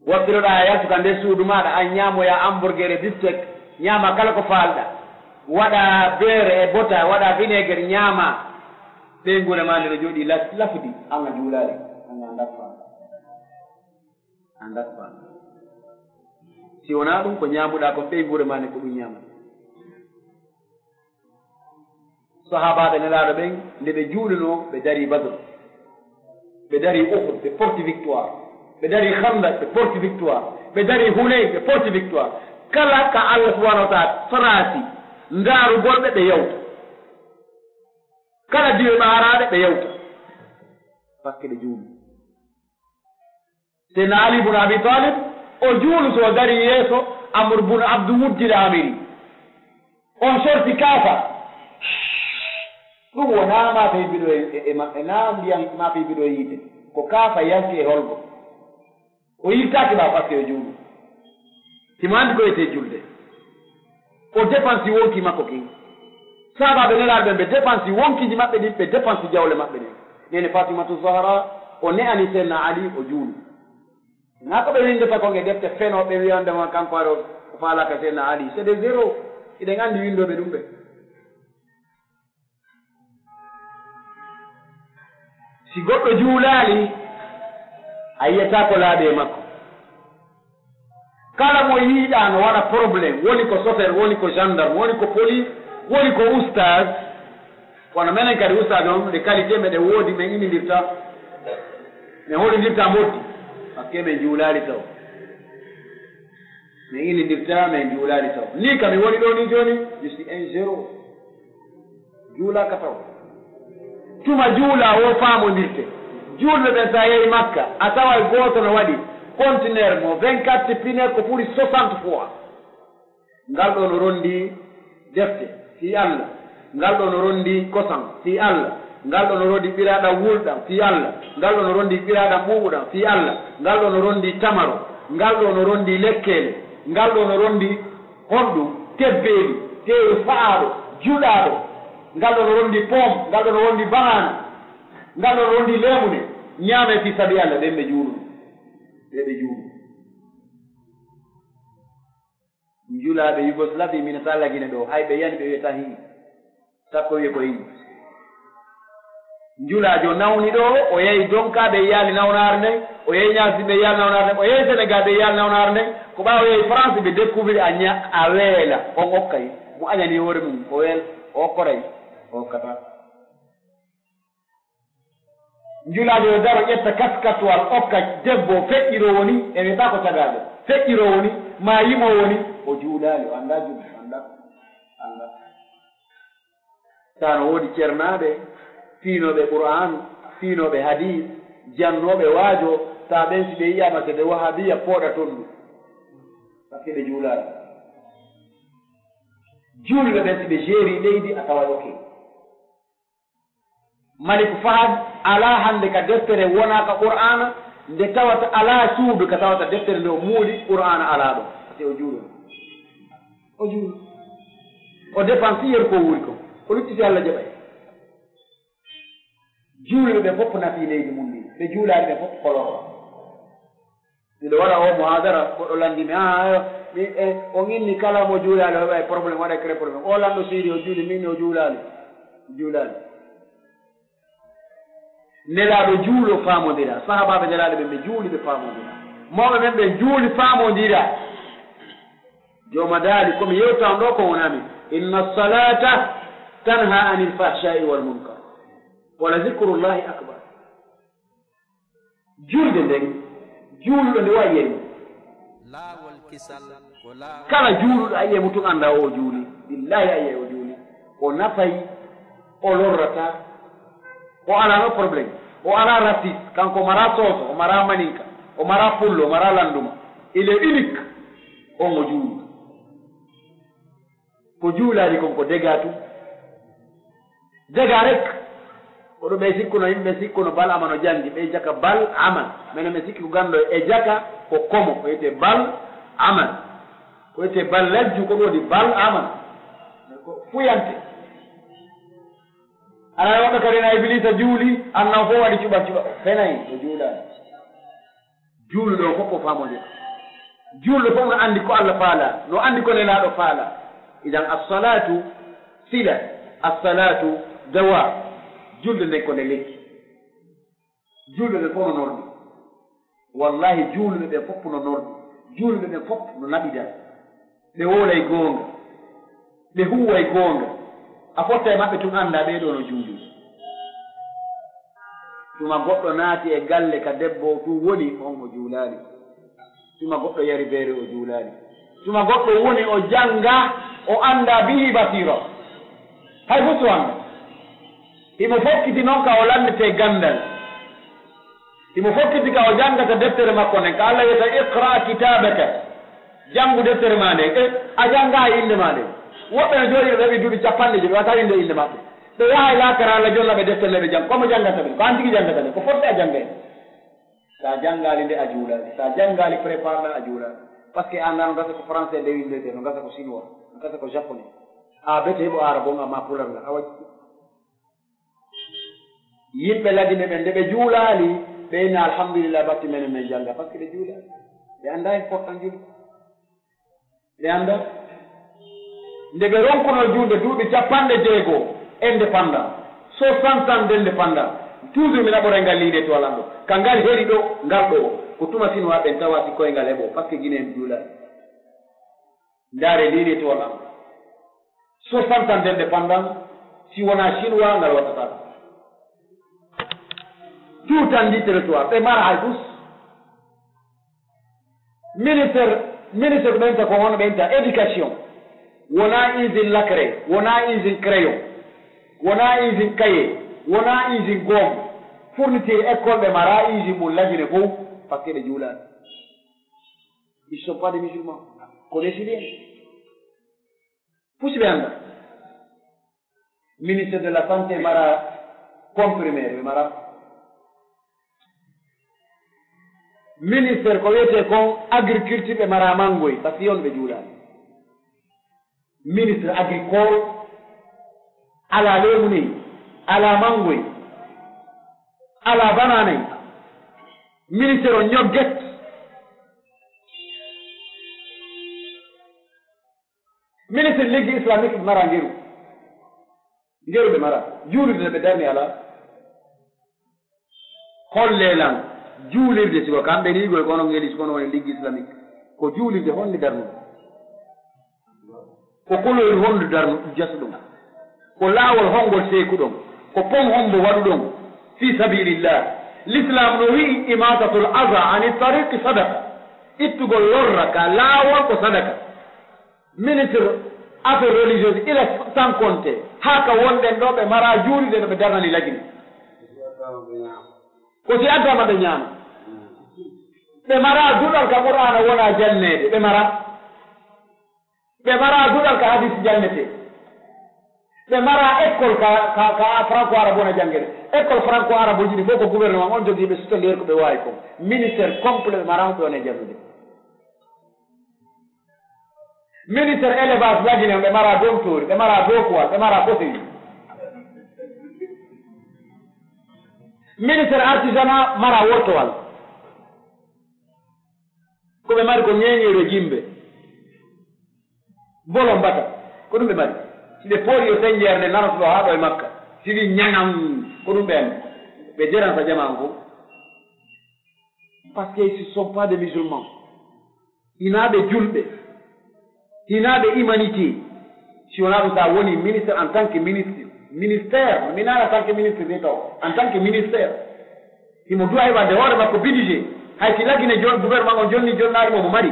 Waftiroɗaa a yaltu ka nder suudu maaɗa, an ñaamoyaa hamburger e biftek, ñaamaa kala ko faalɗaa. Waɗaa beurre e bota, waɗaa vinaigre, ñaamaa. Ɓeynguure maa nde no jooɗii las-, lafdi, an a juulaali, an a ndafaa. A ndafaa. Si wonaa ɗum, ko ñaamuɗaa kon ɓeynguure maa nde ko ɗum ñaamata. Sahaabaaɓe Nelaaɗo ɓen, nde ɓe juulunoo, ɓe darii Badr. Ɓe darii Uhud, ɓe porti victoire. Ɓe darii Khandaq, ɓe porti victoire. Ɓe darii Hunayn, ɓe porti victoire. Kala ka Allah subhanahu wa ta'ala farasi ndaarugol ɓe, ɓe yawta. Kala diwe ɓaaraaɗe, ɓe yawta. Parce que ɓe juuli. Seydina Ali ibn Abi Talib, o juulu so o darii yeeso Amr ibn Abdu Wuddil Amiri. On sorti kaafa. Ɗum wonaa maafe biɗo e, e, e ma-, e naa ndiyam maafe biɗo e yiite. Ko kaafa yalti e holgo. O yiltaaki ɓaawo parce que o juulu. Himo anndi ko etee julde. O dépensi wonki makko kin. Sahaabaaɓe Nelaaɗo ɓen, ɓe dépensi wonkiiji maɓɓe ɗin, ɓe dépensi jawle maɓɓe ɗin. Neene Fatimatu Zahra, o ne'ani Seydina Ali, o juulu. Naa ko ɓe winndata kon e defte fenooɓe, ɓe wi'ande ma kanko aɗo, o faalaaka Seydina Ali. C'est des zéros. Hiɗen anndi winndooɓe ɗum ɓe. Si goɗɗo juulaali, a yi'ataa ko laaɓi e makko. Kala mo yiiɗaa no waɗa problème, woni ko chauffeur, woni ko gendarme, woni ko police, woni ko ustaz. Kono menen kadi ustaz on, les qualités meɗen woodi, men inindirta, men hoɗindirta mboddi, parce que men juulaali taw. Men inindirta, men juulaali taw. Nii ka mi woni ɗoo nii jooni, je suis un zéro. Juulaaka taw. Tuma juulaa woo faamondirte. Juulɓe ɓen, si a yehi Makka, a taway gooto no waɗi conteneur mo vingt-quatre pine ko ɓuri soixante fois. Ngal ɗoo no ronndi defte fii Alla. Ngal ɗoo no ronndi kosam fii Alla. Ngal ɗoo no ronndi ɓiraaɗam wulɗam fii Alla. Ngal ɗoo no ronndi ɓiraaɗam ɓuuɓuɗam fii Alla. Ngal ɗoo no ronndi tamaro. Ngal ɗoo no ronndi lekkeele. Ngal ɗoo no ronndi honɗum? Tebbeeli, teewu sa'aaɗo, juɗaaɗo. Ngal ɗoo no ronndi pom, ngal ɗoo no ronndi banaana. Ngal ɗoo no ronndi leemune. Ñaamee fii sabi Alla, ɓen ɓe juulu. Ɓe ɓe juulu. Njulaaɓe Yugoslavie, minata Lagine ɗoo, hay ɓe yani ɓe wi'ataa hii. Sakko wi'e ko hii. Njulaajo nawni ɗoo, o yahi Donka ɓe yaali nawnaare nden, o yahi Ñaasi ɓe yaali nawnaare nden, o yahi Senegal ɓe yaali nawnaare nden, ko ɓaawo o yahi France ɓe découvrir a ña-, a weela, on okkay. Mo añani hoore mum, o weel, o okkoray, o okkataa. Njulaajo yo daro, ƴetta kaskatwal, okka debbo, feƴƴiroowo ni, e wi'ataa ko cagaajo. Feƴƴiroowo ni, maa yimoowo ni, o juulaali, o anndaa julde, o anndaa ko, anndaa. Taa no woodi cernaaɓe, fiinooɓe Qur'aanu, fiinooɓe hadiis, jannooɓe waajo, taa ɓen si ɓe yi'aama, c'est des wahabiya, pooɗa ton ɗum. Parce que ɓe juulaali. Juulɓe ɓen si ɓe jeeri leydi, a taway ok. Maliku Fahad alaa hannde ka deftere wonaa ka Qur'aana, nde tawata alaa suudu ka tawata deftere nde o muuli Qur'aana alaa ɗon. Ate o juulɗo. O juulɗo. O dépense yeru ko wuuri kon. O lutti si Alla jaɓay. Juulɓe ɓe fof nafi leydi mum ndin. Ɓe juulaali ɓe fof koloro. Miɗo waɗa oo muhaadara, goɗɗo lanndii mi, "Ah, ayo, mi, eh, on inni kala mo juulaali, o heɓay problème, waɗay créé problème." Oo lanɗo siiri, o juuli, min o juulaali. O juulaali. Nelaaɗo juuloo faamondira. Sahaabaaɓe Nelaaɗo ɓen, ɓe juuli, ɓe faamondira. Mawɓe men ɓen juuli, faamondira. Jooma daali, ko mi yewta on ɗoo, ko wonaa min. "Inna salata tanha anil fahsha'i wal munkar. Wala zikrullahi akbar." Julde nden, juulɗo nde wa'i e mum. Laawol kisal ko laawol. Kala juuluɗo a yi'ay mo tun annda o juuli. Billahi a yi'ay o juuli. O nafay, o lorrata. O alaa no problème. O alaa raciste. Kanko o maraa sooso, o maraa maninka, o maraa pullo, o maraa lannduma. Il est unique. On o juuli. Ko juulaali kon ko dega tun. Dega rek. Ko ɗum ɓe sikkuno, yimɓe sikkuno Bal Ama no janngi, ɓe jaka Bal Ama. Menen ɓe sikki ko ganndo e jaka ko komo, ko wiyetee Bal Ama. Ko wiyetee Bal Lajju, ko ɗum woni Bal Ama. Ko fuyante. Ana woɓɓe kadi na Ibiliisa juuli, annan fof waɗi cuɓa cuɓa, fenay, o juulaali. Juuluɗo on fof ko faamondiral. Juuluɗo fof no anndi ko Alla faalaa, no anndi ko Nelaaɗo faalaa. Idan as-salaatu sila, as-salaatu dawa. Julde nden ko nde lekki. Juuluɓe ɓen fof no nordi. Wallahi, juuluɓe ɓen fof no nordi. Juuluɓe ɓen fof no naɓida. Ɓe wowlay goonga. Ɓe huuway goonga. A fotta e maɓɓe tun anndaa ɓee ɗoo no juuli. Tuma goɗɗo naati e galle ka debbo tun woni, on o juulaali. Tuma goɗɗo yari beere, o juulaali. Tuma goɗɗo woni o jannga, o anndaa bihi basiira. Hay fuu suwanga. Himo fokkiti non ka o lanndetee ganndal. Himo fokkiti ka o janngata deftere makko nden. Ka Alla wi'ata, "Iqra kitaabaka." Janngu deftere maa nden. E, a janngaa innde maa nden. Woɓɓe no jooɗii ɓe ɓe duuɓi capanɗe jowi, ɓe waɗataa winnde innde maɓɓe. Ɓe yahay laakara, Alla jonna ɓe deftere nde ɓe jannga. Ko mo janngata ɓe? Ko an tigi janngata nde. Ko foti a jannga nde. Sa janngaali nde a juulaali. Sa janngaali, prépare la a juulaali. Parce que an no gasa ko français nde winndetee, no gasa ko chinois, no gasa ko japonais. A bete heɓo arabo on, amma pular ngal. A waɗi. Yimɓe Lagine ɓen, nde ɓe juulaali, ɓe inna, "Alhamdulillah, batti menen men jannga," parce que ɓe juulaali. Ɓe anndaa importance julde. Ɓe anndaa. Nde ɓe ronkunoo juulde duuɓi capanɗe jeego, indépendant, soixante ans d'indépendant, toujours mi naɓoray ngal liinee to alanɗo. Ka ngal heri ɗoo, ngal ɗoo, ko tuma Sinuwaa ɓen tawa si koyngal heɓoo, parce que Guinée en juulaali. Ndaaree liinee to alanɗo. Soixante ans d'indépendance, si wonaa Chinois, ngal waɗataa. Tout en dit territoire, ɓe mara hay fus. Ministre, ministre ko ɓenta ko hono ɓenta éducation. Wonaa usine Lacré, wonaa usine crayon, wonaa usine cahier, wonaa usine gomme. Fourniture école ɓe mara usine mum Lagine fof, parce que ɓe juulaani. Ils sont pas des musulmans. Ko des Syriens. Pusi ɓe annda. Ministre de la santé mara comprimé, ɓe mara. Ministre ko wiyetee kon agriculture, ɓe mara mangoy, parce que yon ɓe juulaani. Ministre agricole, alaa leemu nei, alaa mangoy, alaa banaanay. Ministre on ñogget. Ministre Ligue islamique mara ngeru. Ngeru ɓe mara. Juulirde ɓe darni alaa. Hollee lan juulirde, si ko kamɓe ni, ko onon ngeli, si kono woni Ligue islamique. Ko juulirde honde darnuɗo? Ko koloyru honde darnu-, jasuɗon? Ko laawol hongol seekuɗon? Ko pon hombo waɗuɗon fi sabilillah? L'islam no wi'i, "Imatatul aza ani tariqi sadaqa." Ittugol lorra ka laawol ko sadaka. Ministre affaires religieuses, il est sans compter. Haa ka wonɗen ɗoo, ɓe mara juulirde no ɓe darnani Lagine. Ko si addaama ɓe ñaama. Ɓe mara duɗal ka Qur'aana wona janneede. Ɓe mara. Ɓe mara duɗal ka hadis jannetee. Ɓe mara école ka, ka, ka franco arabe wona janngede. École franco arabe ji ɗi fof ko gouvernement on jogii ɓe, surtout nder ko ɓe waawi kon. Ministère complet ɓe mara mo ɓe wona jannude. Ministère élevage Lagine, ɓe mara dontori, ɓe mara dokuwal, ɓe mara kosiri. Ministère artisanat mara wortowal. Ko ɓe mari ko ŋeeŋeeru e jimbe. Bolo mbata. Ko ɗum ɓe mari. Si ɓe poori yo senjeer nde nanoto ɗo haa ɗo e Makka. Si wi ñaŋam, ko ɗum ɓe anndi. Ɓe jeran sa jamaa on fof. Parce que ce sont pas des musulmans. Hinaa ɓe julɓe. Hinaa ɓe humanité. Si wonaa ɗum, sa woni ministre en tant que ministre, ministère, mi naala en tant que ministre de taw, en tant que ministère, himo duwa heɓande hoore makko budget. Hay si Lagine jon-, gouvernement on jonni jonnaari mo, mo mari.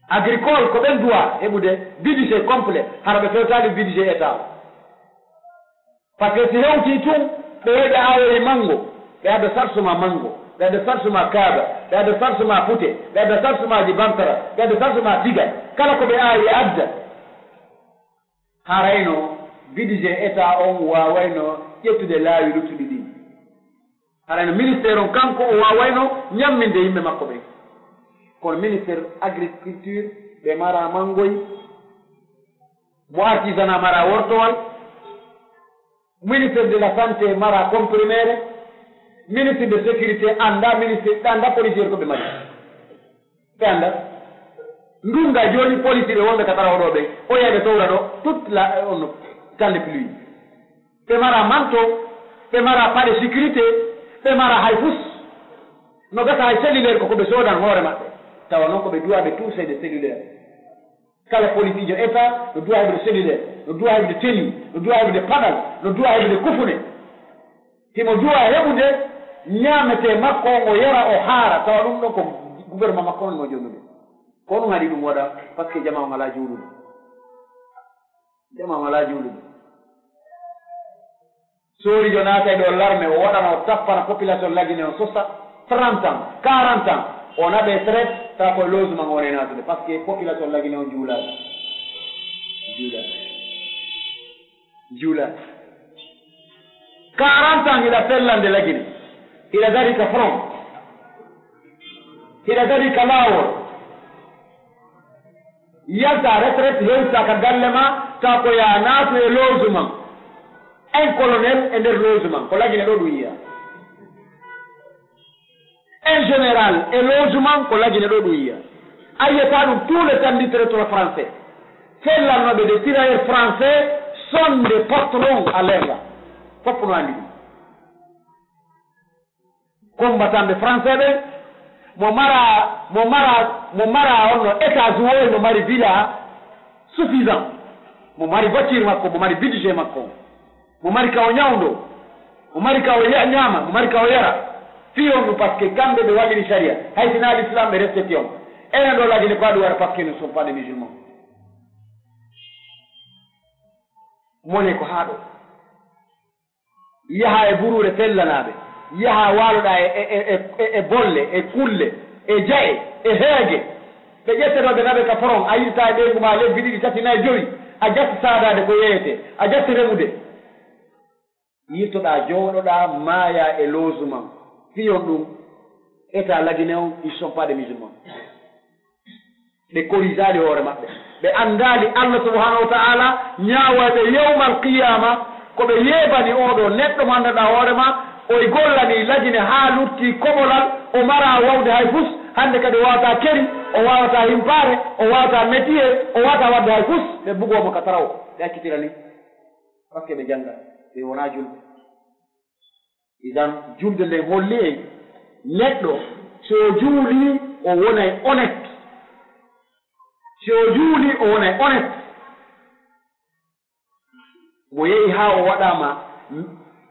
Agricole, ko ɓen duwa heɓude budget complet, hara ɓe fewtaali budget état o. Parce que si hewtii tun, ɓe heɓa aayoyi mango, ɓe adda sarsu ma mango, ɓe adda sarsu ma kaaba, ɓe adda sarsu ma pute, ɓe adda sarsu maaji bantara, ɓe adda sarsu ma tiga. Kala ko ɓe aawi, ɓe adda. Harayno budget état on waawayno ƴettude laawi luttuɗi ɗin. Harayno ministère on kanko o waawayno ñamminde yimɓe makko ɓen. Kono ministère agriculture, ɓe mara mangoy, Mo artisanat mara wortowal, ministre de la santé mara comprimere, ministre de sécurité annda, ministre annda policier ko ɓe mari. Ɓe annda. Ndunga jooni policier ɓe wonɓe ka tara oɗo ɓe, o yaha ɓe towra ɗo, toute la, on, temps de pluie. Ɓe mara manto, ɓe mara paɗe sécurité, ɓe mara hay fus. No gasa hay cellulaire ko ko ɓe soodan hoore maɓɓe. Tawa non ko ɓe duwa ɓe tout c'est des cellulaires. Kala policiijo état no duwa heɓude cellulaire, no duwa heɓude tenue, no duwa heɓude paɗal, no duwa heɓude kufune. Himo duwa heɓude ñaametee makko on, o yara, o haara, tawa ɗum ɗon ko gouvernement makko on no jonnude. Ko ɗum haɗi ɗum waɗa, parce que jamaa on alaa juulude. Jamaa on alaa juulude. Soorijo naatay ɗo l'armée, o waɗana, o tappana population La Guinée on sosa trente ans, quarante ans, o naɓe traite, tawa koye logement o woni naatude, parce que population La Guinée on juulaali. Juulaali. Juulaali. Quarante ans hiɗa fellande La Guinée. Hiɗa dari ka front. Hiɗa dari ka laawol. Yalta retraite, hewta ka galle ma, tawa ko yaa naatu e logement. Un colonel e nder logement, ko La Guinée ɗo ɗum yiya. Un général e logement, ko La Guinée ɗo ɗum yiya. A yiyata ɗum, tous les candidats territoire français. Fellanoɓe des tirailleurs français sont des porterons à lenga. Fof no andi ɗum. Combattant ɓe français ɓen, mo mara, mo mara, mo mara on no étage woy, mo mari villa suffisant, mo mari voiture makko, mo mari budget makko, mo mari ka o ñawndo, mo mari ka o ya-, ñaama, mo mari ka o yara. Fii on ɗum, parce que kamɓe ɓe wallini sharia, hay si na l'islam ɓe respecté on. Enen ɗo La Guinée ko aɗum waɗa, parce que nous sommes pas des musulmans. Mone ko haa ɗo. Yaha e buruure pellanaaɓe, yaha waaloɗaa e, e, e, e, e bolle, e kulle, e ja'e, e heege. Ɓe ƴettetoo ɓe naɓe ka front, a yilta e ɓeyngu maa lebbi ɗiɗi, tati, nayi, jowi, a jatti saadaade ko yeeyetee, a jatti remude. Yiltoɗaa, jooɗoɗaa, maayaa e logement. Fii on ɗum, État La Guinée on, ils sont pas des musulmans. Ɓe korijaali hoore maɓɓe. Ɓe anndaali Allah subhanahu wa ta'ala ñaawoyɓe yawmal qiyaama, ko ɓe yeebani oo ɗoo neɗɗo mo anndanɗaa hoore maa, o e gollanii La Guinée haa lutti koɓolal, o maraa wawde hay fus, hannde kadi o waawataa keri, o waawataa himpaare, o waawataa métier, o waawataa waɗde hay fus, ɓe bugoo mo ka taraw, ɓe accitira nii. Parce que ɓe jannga, ɓe wonaa julɓe. Idan, julde nden holli en neɗɗo, si o juulii, o wonay honnête. Si o juulii, o wonay honnête. Mo yehi haa o waɗaama,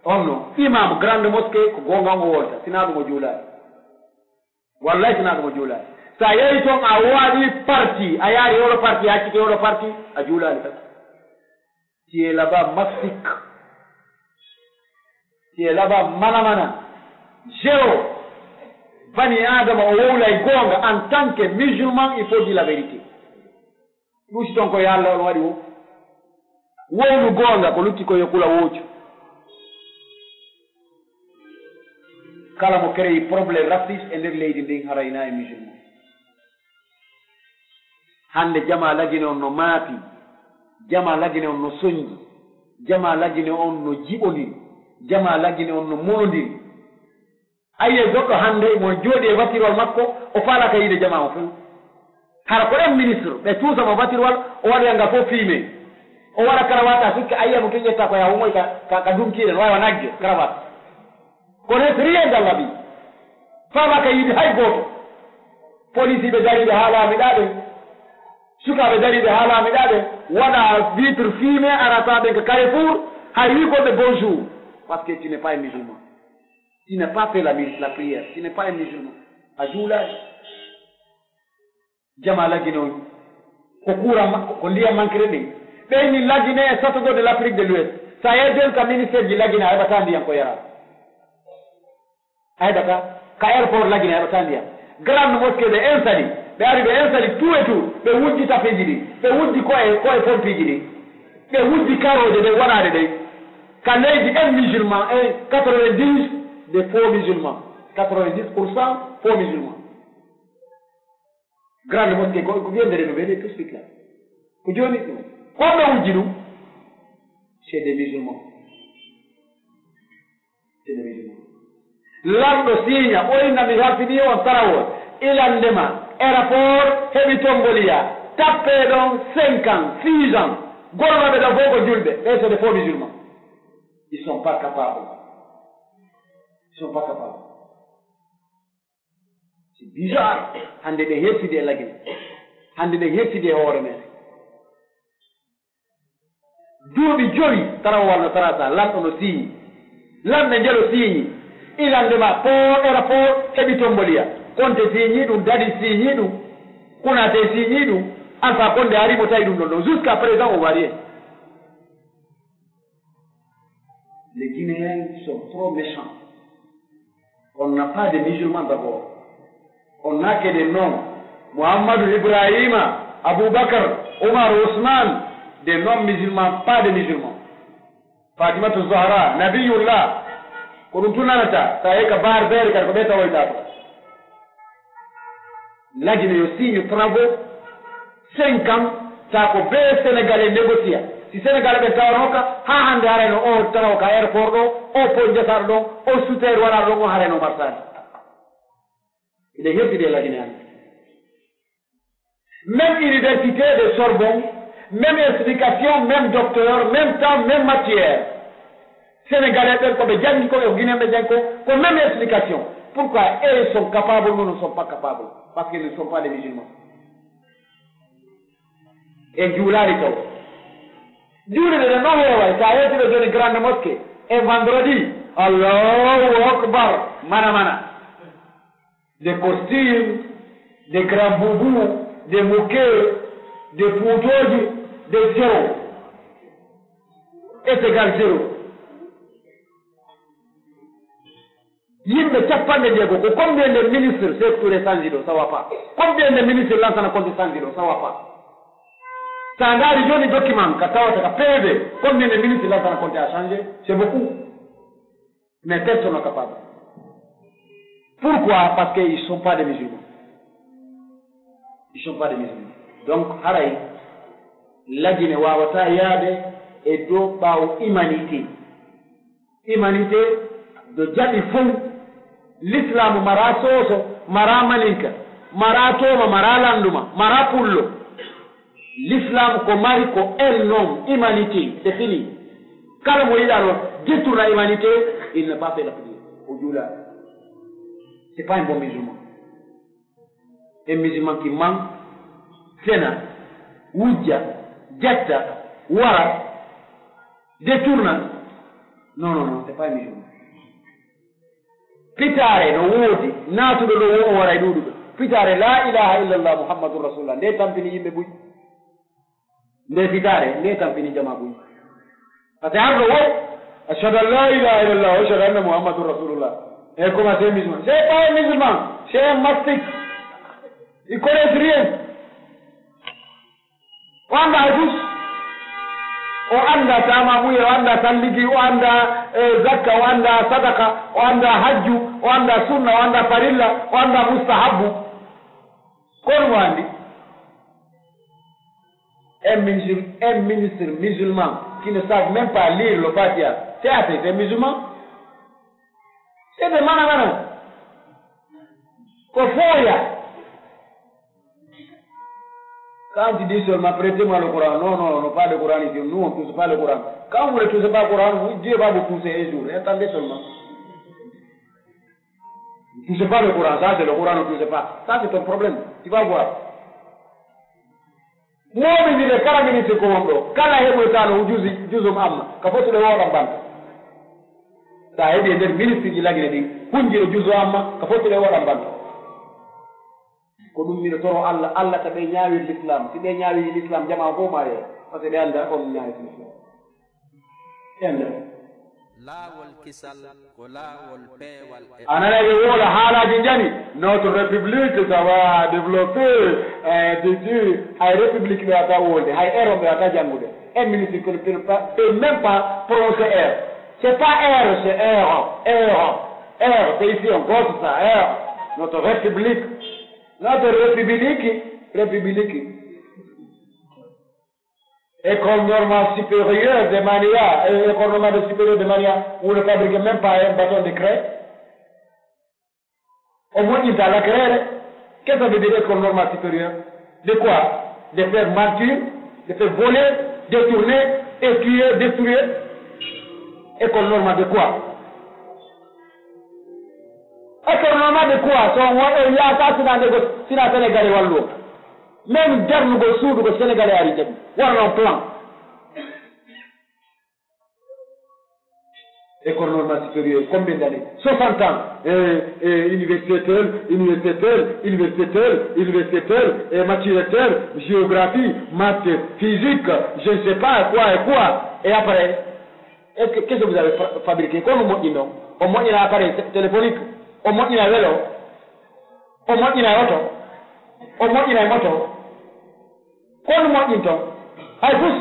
on no, imam grande mosquée, ko goonga on o wonta, sinaa ɗum o juulaali. Wallahi, sinaa ɗum o juulaali. Si a yehi ton, a waɗi parti, a yaari oɗo parti, a acciti oɗo parti, a juulaali kadi. Tu es là-bas mastik. Tu es là-bas mana mana. Zéro. Bani Adama o wowlay goonga. En tant que musulman, il faut dire la vérité. Ɗum si ton ko yo Allah on waɗi wo. Wowlu goonga, ko lutti ko yo kula woocu. Kala mo créé problème raciste e nder leydi ndin, haray na e musulman. Hannde jamaa La Guinée on no maapi, jamaa La Guinée on no sonji, jamaa La Guinée on no jiɓondiri, jamaa La Guinée on no monondiri. A yi'ay goɗɗo hannde mo jooɗi e watirwal makko, o faalaka yiide jamaa on fow. Hara ko en ministre, ɓe tuusa mo watirwal, o waɗoya ngal fow fiimee. O waɗa karawaata, sikke a yi'a mo tun ƴetta ko yaa homoy ka, ka, ka dunkiiɗe, no wayi wa nagge, karawaata. Kono c'est rien dans la vie. Faamaaka yiide hay gooto. Polisiiɓe dariiɓe haa laamiɗaa ɓen, sukaaɓe dariiɓe haa laamiɗaa ɓen, waɗa vitre fumée, arata ɓen ka Carrefour, hay wi'ugol ɓe bonjour. Parce que tu n'es pas un musulman. Tu n'as pas fait la mi-, la prière. Tu n'es pas un musulman. A juulaali. Jamaa La Guinée on, ko courant ma-, ko ndiyam mankere ɗen. Ɓe ni La Guinée est satodoo de l'Afrique de l'Ouest. Sa yehi ka ministère ji La Guinée, a heɓataa ndiyam ko yaraa. A heɓataa. Ka aéroport La Guinée, a heɓataa ndiyam. Grande mosquée ɓe installé. Ɓe ari ɓe installé tout et tout. Ɓe wujji tapiiji ɗin. Ɓe wujji ko'e, ko'e pompiiji ɗin. Ɓe wujji karooje ɗen waɗaade ɗen. Ka leydi en musulman, en quatre-vingt-dix de faux musulmans. Quatre-vingt-dix pour cent faux musulmans. Grande mosquée, ko, ko wiyande no ɓe tout suite là. Ko jooni ɗum. Ko ɓe wujji ɗum? C'est des musulmans. C'est des musulmans. Lanɗo siiña, o inna mi harfini on tarawol, ilande ma, aéroport, heɓi tomboliya, tappee ɗon cinq ans, six ans, gollooɓe ɗon fof ko julɓe, ɓe c'est des faux musulmans. Ils sont pas capables. Ils sont pas capables. C'est bizarre. Hannde ɗen hersidi e Lagine. Hannde ɗen hersidi e hoore men. Duuɓi jowi, tarawal no tarata, lanɗo no siiñi. Lanɗo njelo siiñi. Ilande ma, port, aéroport, heɓi tomboliya. Konte siiñi ɗum, Dadi siiñi ɗum, Konaté siiñi ɗum. Alpha Condé ari mo tawi ɗum ɗon ɗon. Jusqu'à présent, on voit rien. Les Guinéens sont trop méchants. On n'a pas de musulmans d'abord. On n'a que des noms. Muhammadu, Ibrahima, Abubakar, Umar, Ousmane, des noms musulmans, pas de musulmans. Fatimatu Zahra, Nabiyullah, ko ɗum tun nanata, sa yehi ka Baar Beere kadi ko ɓe tawoyta to. Lagine yo siiñu travaux, cinq ans, ta ko bee Sénégalais négocier. Si Sénégalais ɓen tawano ka, haa hannde harayno o tawa ka aéroport ɗo, o pon jasaɗo ɗon, o scooter waɗaɗo ɗon, o harayno marsaali. Hiɗen heɓi ɗe Lagine hannde. Même université de Sorbonne, même explication, même docteur, même temps, même matière. Sénégalais ɓen ko ɓe janngi ko, e Guinéen ɓe janngi ko, ko même explication. Pourquoi eux sont capables, nous ne sommes pas capables? Parce qu'ils ne sont pas des musulmans. En juulaali taw. Juulirde ɗen no heeway, sa yalti ɗo jooni grande mosquée, e vendredi, Allahu Akbar, mana mana. Des costumes, des grands boubous, des mouquets, des puutooji, des zéro. Est égal zéro. Yimɓe cappanɗe jeego, ko combien de ministres Sekou Touré change ɗo, ça va pas? Combien de ministres Lansana Conté change ɗo, ça va pas? Sa ndaari jooni document ka tawata ka P V, combien de ministres Lansana Conté a changé? C'est beaucoup. Mais personne n'est capable. Pourquoi? Parce qu'ils sont pas des musulmans. Ils sont pas des musulmans. Donc, haray, Lagine waawata yaade e dow ɓaawo humanité. Humanité, ɗo jaɓi fow. Lislaamu maraa Sooso, maraa Maninka, maraa Tooma, maraa Lannduma, maraa Pullo. L'islam ko mari ko un homme, humanité, c'est fini. Kala mo yiɗano détourna humanité, il ne pas fait la prière. O juula. C'est pas un bon musulman. Un musulman qui ment, fena, wujja, jetta, wara, détourna. Non, non, non, c'est pas un musulman. Pitaare no woodi, naatuɗo ɗo wo o waray ɗuuɗuɗo. Pitaare laa ilaaha illallah Muhammadun Rasulullah, nde tampini yimɓe buy. Nde pitaare, nde tampini jamaa buy. Parce que arɗo wo, ashhadu an laa ilaaha illallah, wa ashhadu anna Muhammadun Rasulullah. Et comment c'est musulman? C'est pas un musulman, c'est un mastik. Il connaît rien. O anndaa hay fus. O anndaa taamaamuye, o anndaa talligi, o anndaa, eh, zakka, o anndaa sadaka, o anndaa hajju, o anndaa sunna, o anndaa farilla, o anndaa mustahabbu. Ko ɗum o anndi. Un musul-, un ministre musulman qui ne savent même pas lire le Fatiha, c'est assez, c'est musulman. C'est des mana mana. Ko fooya. Quand tu dis seulement, prêtez-moi le Coran. Non, non, non, pas de Coran ici. Nous, on ne touche pas le Coran. Quand vous ne touchez pas le Coran, vous, Dieu va vous toucher un jour. Attendez seulement. Ne touchez pas le Coran. Ça, c'est le Coran, ne touchez pas. Ça, c'est ton problème. Tu vas voir. Moomindire kala ministre ko won ɗo. Kala heɓoytaano juzi, juzum amma. Ka fottude wooɗan banto. Sa heɓi e nder ministre ji Lagine ɗin, hunjire juzu amma, ka fottude wooɗan banto. Ko ɗum miɗo toro Allah, Allah ta ɓe ñaawir l'islam. Si ɓe ñaawiri l'islam, jamaa fof ma yeeso. Parce que ɓe anndaa ko ɗum ñaawiri l'islam. Ɓe anndaa. Laawol kisal ko laawol peewal e. A nanay ɓe woola haalaaji njani. Notre république, ça va développer, euh, de Dieu. Hay république ɓe wata wolde, hay R on ɓe wata janngude. Un ministre qui ne peut pas, peut même pas prononcer R. C'est pas R, c'est R, R. R, c'est ici en gauche, ça, R. Notre république. Notre république, république. École normale supérieure de Mania, euh, école normale supérieure de Mania, on ne fabrique même pas un bâton de craie. On moƴƴinta lakereere. Qu'est-ce que ça veut dire école normale supérieure? De quoi? De faire mentir, de faire voler, détourner, écuyer, détruire. École normale de quoi? École normale de quoi? So on waɗo yaaka sina nde go sina Sénégalais wallo. Même darnugol suudu ko Sénégalais ari jaɓi. Wala non plan. École normale supérieure, combien d'années? Soixante ans. Eh, eh, université tel, université tel, université tel, université tel, eh, matière tel, géographie, maths, physique, je ne sais pas quoi et quoi. Et après, est-ce que, qu'est-ce que vous avez fa-, fabriqué? Ko no moƴƴi non? On moƴƴina appareil té-, téléphonique, on moƴƴina vélo, on moƴƴina oto, on moƴƴina moto. Ko no moƴƴinton? Hay fus.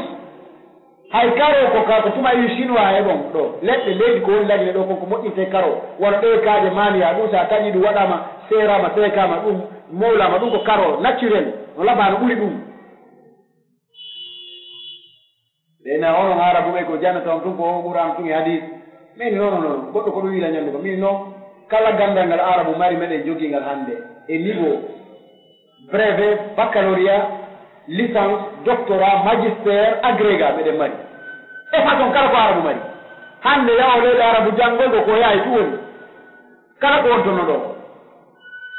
Hay karo ko ka, ko tuma yi chinois e bon ɗo. Leɗɗe leydi ko woni Lagine ɗo kon ko moƴƴinte karo. Wano ɗe kaaje Mania ɗum, sa taƴi ɗum waɗama, seerama, seekama ɗum, mowlama ɗum ko karo naturel. No laba no ɓuri ɗum. Ɓe na onon Arabu ɓe ko jannata on tun ko o Qur'an tun e hadis. Min non, non, non. Goɗɗo ko ɗum yiila ñande ko. Min non, kala gandal ngal Arabu mari meɗen jogii ngal hannde. E niveau brevet, baccalauréat, licence, doctorat, magistère, agrégat meɗen mari. E façon kala ko Arabu mari. Hannde yaho leyɗe Arabu janngol ko ko yahay tu woni. Kala ko wontonno ɗo.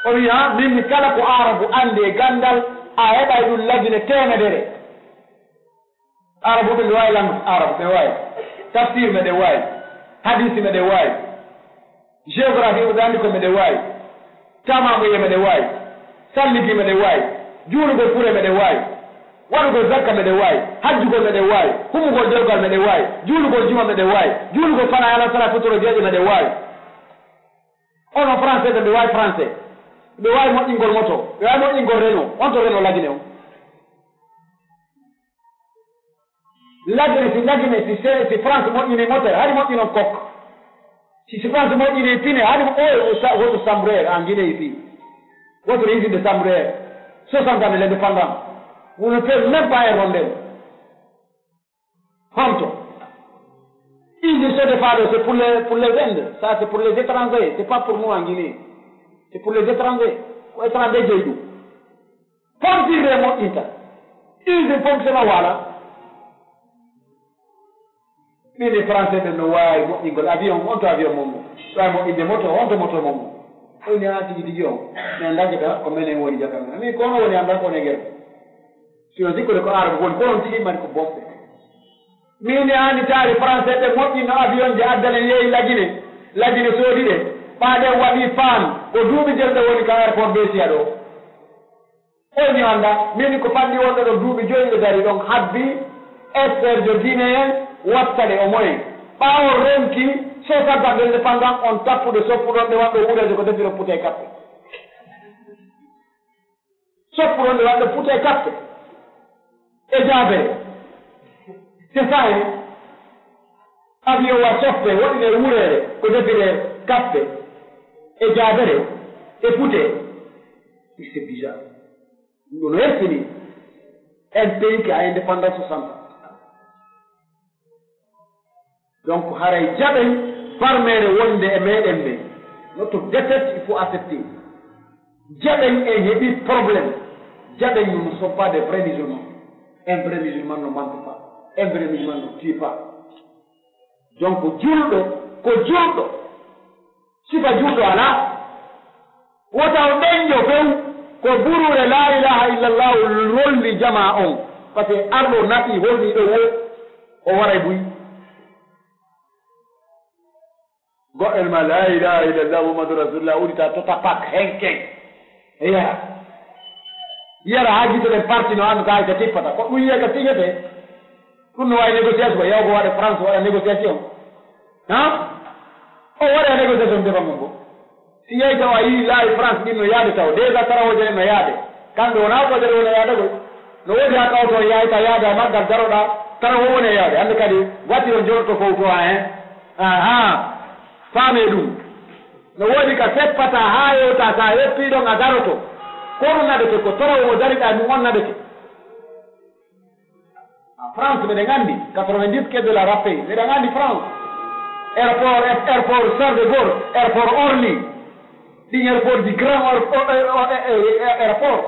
O wi'a, min mi kala ko Arabu anndi e gandal, a heɓay ɗum Lagine teemedere. Arabu ɓe waawi langue Arabu, ɓe waawi. Tafsir meɗen waawi. Hadisi meɗen waawi. Géographie ɓe anndi ko meɗen waawi. Tamamuye meɗen waawi. Salligi meɗen waawi. Juulugol kure meɗen waawi. Waɗugol zakka meɗen waawi. Hajjugol meɗen waawi. Humugol dewgal meɗen waawi. Juulugol juma meɗen waawi. Juulugol fana e alasara futuro jeeƴe meɗen waawi. Onon français ɓe, ɓe waawi français. Ɓe waawi moƴƴingol moto. Ɓe waawi moƴƴingol Renault. On to Renault Lagine on? Lagine, si Lagine, si se-, si France moƴƴini moteur, hari moƴƴinon kok. Si, si France moƴƴini pine, hari mo-, oh, sa-, woto Sambrère, en Guinée ici. Woto usine de Sambrère. Soixante ans de l'indépendance. Vous ne pouvez même pas un rondel. Honto? Usine so defaa ɗo, c'est pour les, pour les Indes. Ça, c'est pour les étrangers. C'est pas pour nous en Guinée. C'est pour les étrangers. Ko étranger jeyi ɗum. Pompirde moƴƴinta. Usine fonctionnement wala. Min e français ɓen no waawi moƴƴingol avion, on to avion mon mo. Waawi moƴƴinde moto, on to moto mon mo. Ɗum ni haa tigi tigi on. Mi anndaa jaka ko menen woni jaka men. Min ko on woni anndaa ko on e gere. Si on sikkude ko Arabu woni, ko on tigi mari ko bomɓe. Min e anndi taari français ɓe moƴƴinno avion je addana yeeyi Lagine. Lagine soodi ɗe. Ɓaa ɗen waɗi paan. Ko duuɓi jelu ɗe woni ka airport Bessiya ɗo. Oy mi annda, min ko fanɗi wonde ɗo duuɓi joyi ɓe dari ɗon, habbi F R jo Guinéen watta ɗe o moyen. Ɓaawo ronki, soixante ans de l'indépendance, on tappude soppuɗon ɗe waɗɗo wuureede ko defiro pute kappe. Soppuɗon ɗe waɗɗo pute kappe. E jaabere. C'est ça, hein? Avion wa soppe, waɗɗine wuureede ko defire kappe. E jaabere, e pute. C'est bizarre. Ɗum no hersini. Un pays qui a indépendance soixante ans. Donc, haray jaɓen parmeere wonde e meɗen ɓe. Notre défaite, il faut accepter. Jaɓen en heɓi problème. Jaɓen, nous ne sommes pas des vrais musulmans. Un vrai musulman ne ment pas. Un vrai musulman ne tue pas. Donc, julɗo, ko julɗo. Sifa julɗo alaa. Wota o ɗenƴo few, ko buruure laa ilaaha illallahu rolli jamaa on. Parce que arɗo naɓi holli ɗo wo, o waray buy. Goɗɗo ma laa ilaaha illallahu Muhammadu Rasulullah udita tota pak henken. E yara. Yara haa gite ɗen parti no anndu ka ay ka tippata. Ko ɗum yiya ka tiñete. Ɗum no waawi négociation ko yaw ko waɗa France waɗa négociation. Ha? O waɗa négociation defa mum bo. Si yehi taw a yii laawi France ɗin no yaade taw, déjà tarawooje ɗen no yaade. Kamɓe wonaa ko ɗen woni yaade koy. No woodi haa tawto yahay taw yaade a maggal daroɗaa, tarawoo woni yaade. Hannde kadi watti on joroto fow to a hen. Aha. Faamee ɗum. No woodi ka seppata haa yewta sa heppii ɗon a daroto. Ko ɗum naɓete ko tarawoo mo dariɗaa ɗum on naɓete. France, meɗen anndi, quatre-vingt-dix quai de la Rapée, meɗen anndi France. Airport, airport Charles de Gaulle, airport Orly, ɗin airport ji grand air-, o-, o-, o-, e-, e-, airport.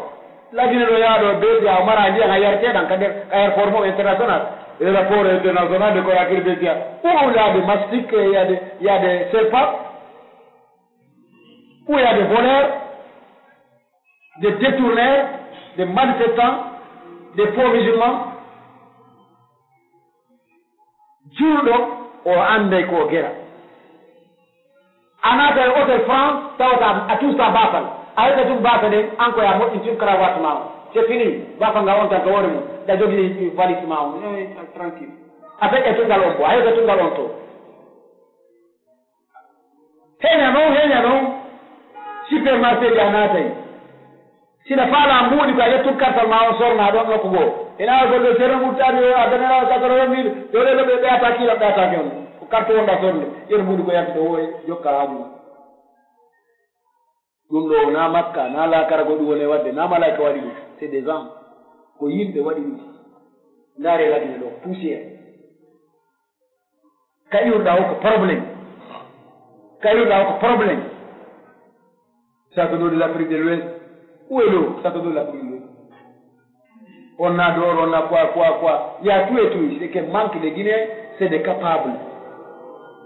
Lagine ɗo yaaɗo Betia, o mara ndiyan a yarteɗan ka nder, ka airport mo international. Airport international de Conakry Betia. Ou il y a des mastiques, il y a des, il y a des serpents, ou il y a des voleurs, des détourneurs, des malfaitants, des faux musulmans. Juulɗo o annday ko o gera. A naata e Hôtel France, tawata a tuusa baafal. A heɓa tun baafe ɗen, an ko ya moƴƴin tun cravate ma on. C'est fini. Baafal ngal on tan ka hoore mum. Ɗa jogii valise ma on. Eh, tranquille. A feƴƴa tun ngal on bo. A heɓa tun ngal on to. Heña non, heña non. Supermarché a naatay. Sina faalaa mbuuɗi ko a ƴettu kartal ma on sorna ɗon nokku goo. Ina golle Ceerno Murtaani o a danera quatre-vingt mille. Yo ɗe no ɓe ɓeyata kiilam ɓeyata ke on. Ko kartu wonɗa sornde. Ƴeew mbuuɗi ko yalti ɗo wooyi jokka haaju ma. Ɗum ɗo wonaa Makka, naa laakara ko ɗum woni waɗde, naa malaika waɗi ɗum. C'est des hommes. Ko yimɓe waɗi ɗum. Ndaare ladde ɗo, poussière. Ka iwruɗaa o ko problème. Ka iwruɗaa o ko problème. Ça te donne l'Afrique de l'Ouest. Où est l'eau? Ça te donne l'Afrique de l'Ouest. On a dehors, on a quoi, quoi, quoi. Il y a tout et tout. C'est que manque de Guinée, c'est des capables.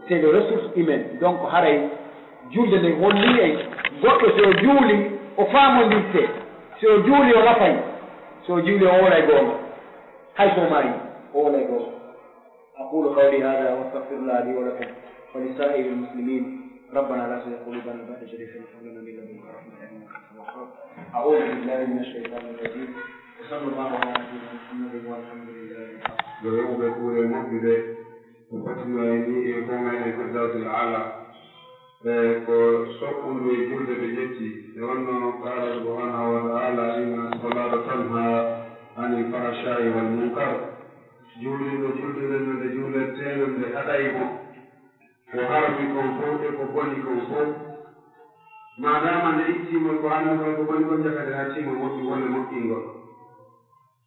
C'est des ressources humaines. Donc, haray, julde nde holli en, goɗɗo si o juuli, o faamondirte. Si o juuli, o nafay. Si o juuli, o wolay goonga. Hay so o mari, o wolay goonga. أقول قولي هذا وأستغفر الله لي ولكم ولسائر المسلمين. ربنا لا تزغ قلوبنا بعد إذ هديتنا وهب لنا من لدنك رحمة إنك أنت الوهاب. أعوذ بالله من الشيطان الرجيم. وصلى الله على نبينا محمد والحمد لله رب العالمين. Yo yimɓe kuure moƴƴude, ko fatima e ni e ko meɗen Firdawsil Aala. E ko soɓɓundu e julde ɓe ƴetti. E wonno Qaala subhanahu wa ta'ala, inna salata tanha anil fahsha'i wal munkar. Juulirɗo julde nden no nde juulertee non nde haɗay mo ko harmi kon fow e ko boni kon fow. Maadaama nde ittii mo ko harmi kon e ko boni kon, jaka nde nattii mo moƴƴu wonde moƴƴingol.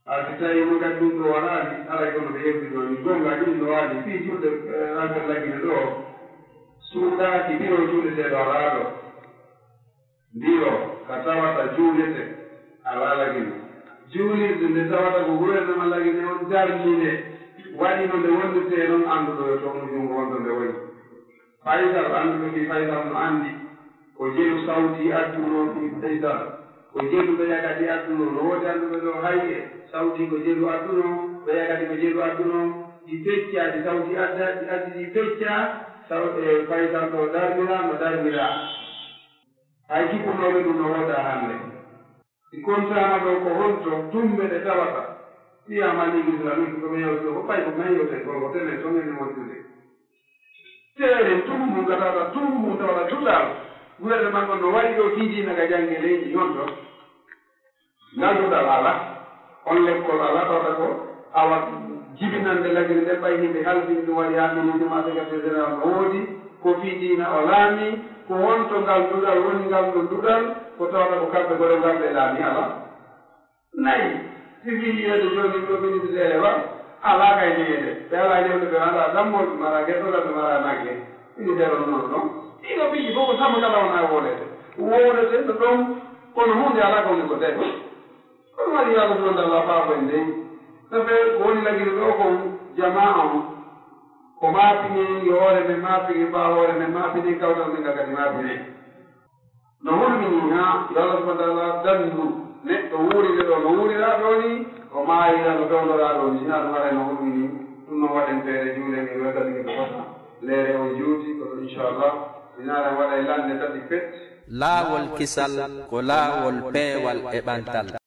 A si tawii mo kadi ɗum ɗo waɗaali, haray kono ɓe yewti ɗoo ni, goonga ɗum no waali fii julde, eh, Lagine ɗoo, suuɗaaki biro juuleteeɗo alaa ɗoo. Mbiro ka tawata juulete alaa Lagine. Juulirde nde tawata ko gouvernement Lagine on darni nde, waɗi no nde wonnirtee non, annduɗo yo toɓnu junngo wonto nde woni. Faysal, annduɓe fii Faysal no anndi ko jelu sawti adduno fii Faysal. Ko jelu ɓe yakati adduno. No woodi annduɓe ɗoo hay e sawti ko jelu adduno, ɓe yakati ko jelu adduno, ɗi peccaa, ɗi sawti adda, ɗi addi ɗi peccaa, saw-, e Faysal ɗoo darniraa, no darniraa. Hay kippunooɓe ɗum no woodaa hannde. Si kontaama ɗoo ko honto tumbe ɗe tawata? Wiyaama Ligue Islamique, ko ɓe yewti ɗoo, ko ɓay ko men yewtay, ko ko telen to men wondude. Teeren tungu mum ka tawata, tungu mum tawata duɗal. Gouvernement on no waɗi ɗoo fii diina ka jannge leydi honto? Ngal duɗal alaa, on lekkol alaa, tawata ko awa jibinande Lagine nden ɓay yimɓe halfini ɗum waɗi haa ɗum ɗum affectation générale no woodi, ko fii diina o laamii, ko honto ngal duɗal woni ngal ɗum duɗal, ko tawata ko kamɓe gore ngal ɓe laamii alaa? Nayi, si fii yiyeede jooni ɗo ministre élevage, alaa kay neyeede, ɓe alaa newde, ɓe alaa lammol, ɓe maraa gertogal, ɓe maraa nagge, ministre on non ɗon. Ɗiɗo piiji fof ko sama kala wona e wooleede, wowlete no ɗon, kono huunde alaa ko woni ko tawi. Kono waɗi Yaago Duwande Alla faabo en dey. Safe ko woni Lagine ɗoo kon, jamaa on ko maapinee, yo hoore men maapinee, ɓaawo hoore men maapinee, kawtal men ngal kadi maapinee. No hulminii haa yo Alla subhaanahu wa ta'aala dandu neɗɗo wuuride ɗoo no wuuriraa ɗoo nii, o maayira no fewndoraa ɗoo nii. Sinaa ɗum haray no hulminii, ɗum no waɗen feere juulen e weltanike ko fota. Leere on juuti, kono inchallah, sinaa ɗen waɗay lannde tati pet. Laawol kisal ko laawol peewal e ɓantal.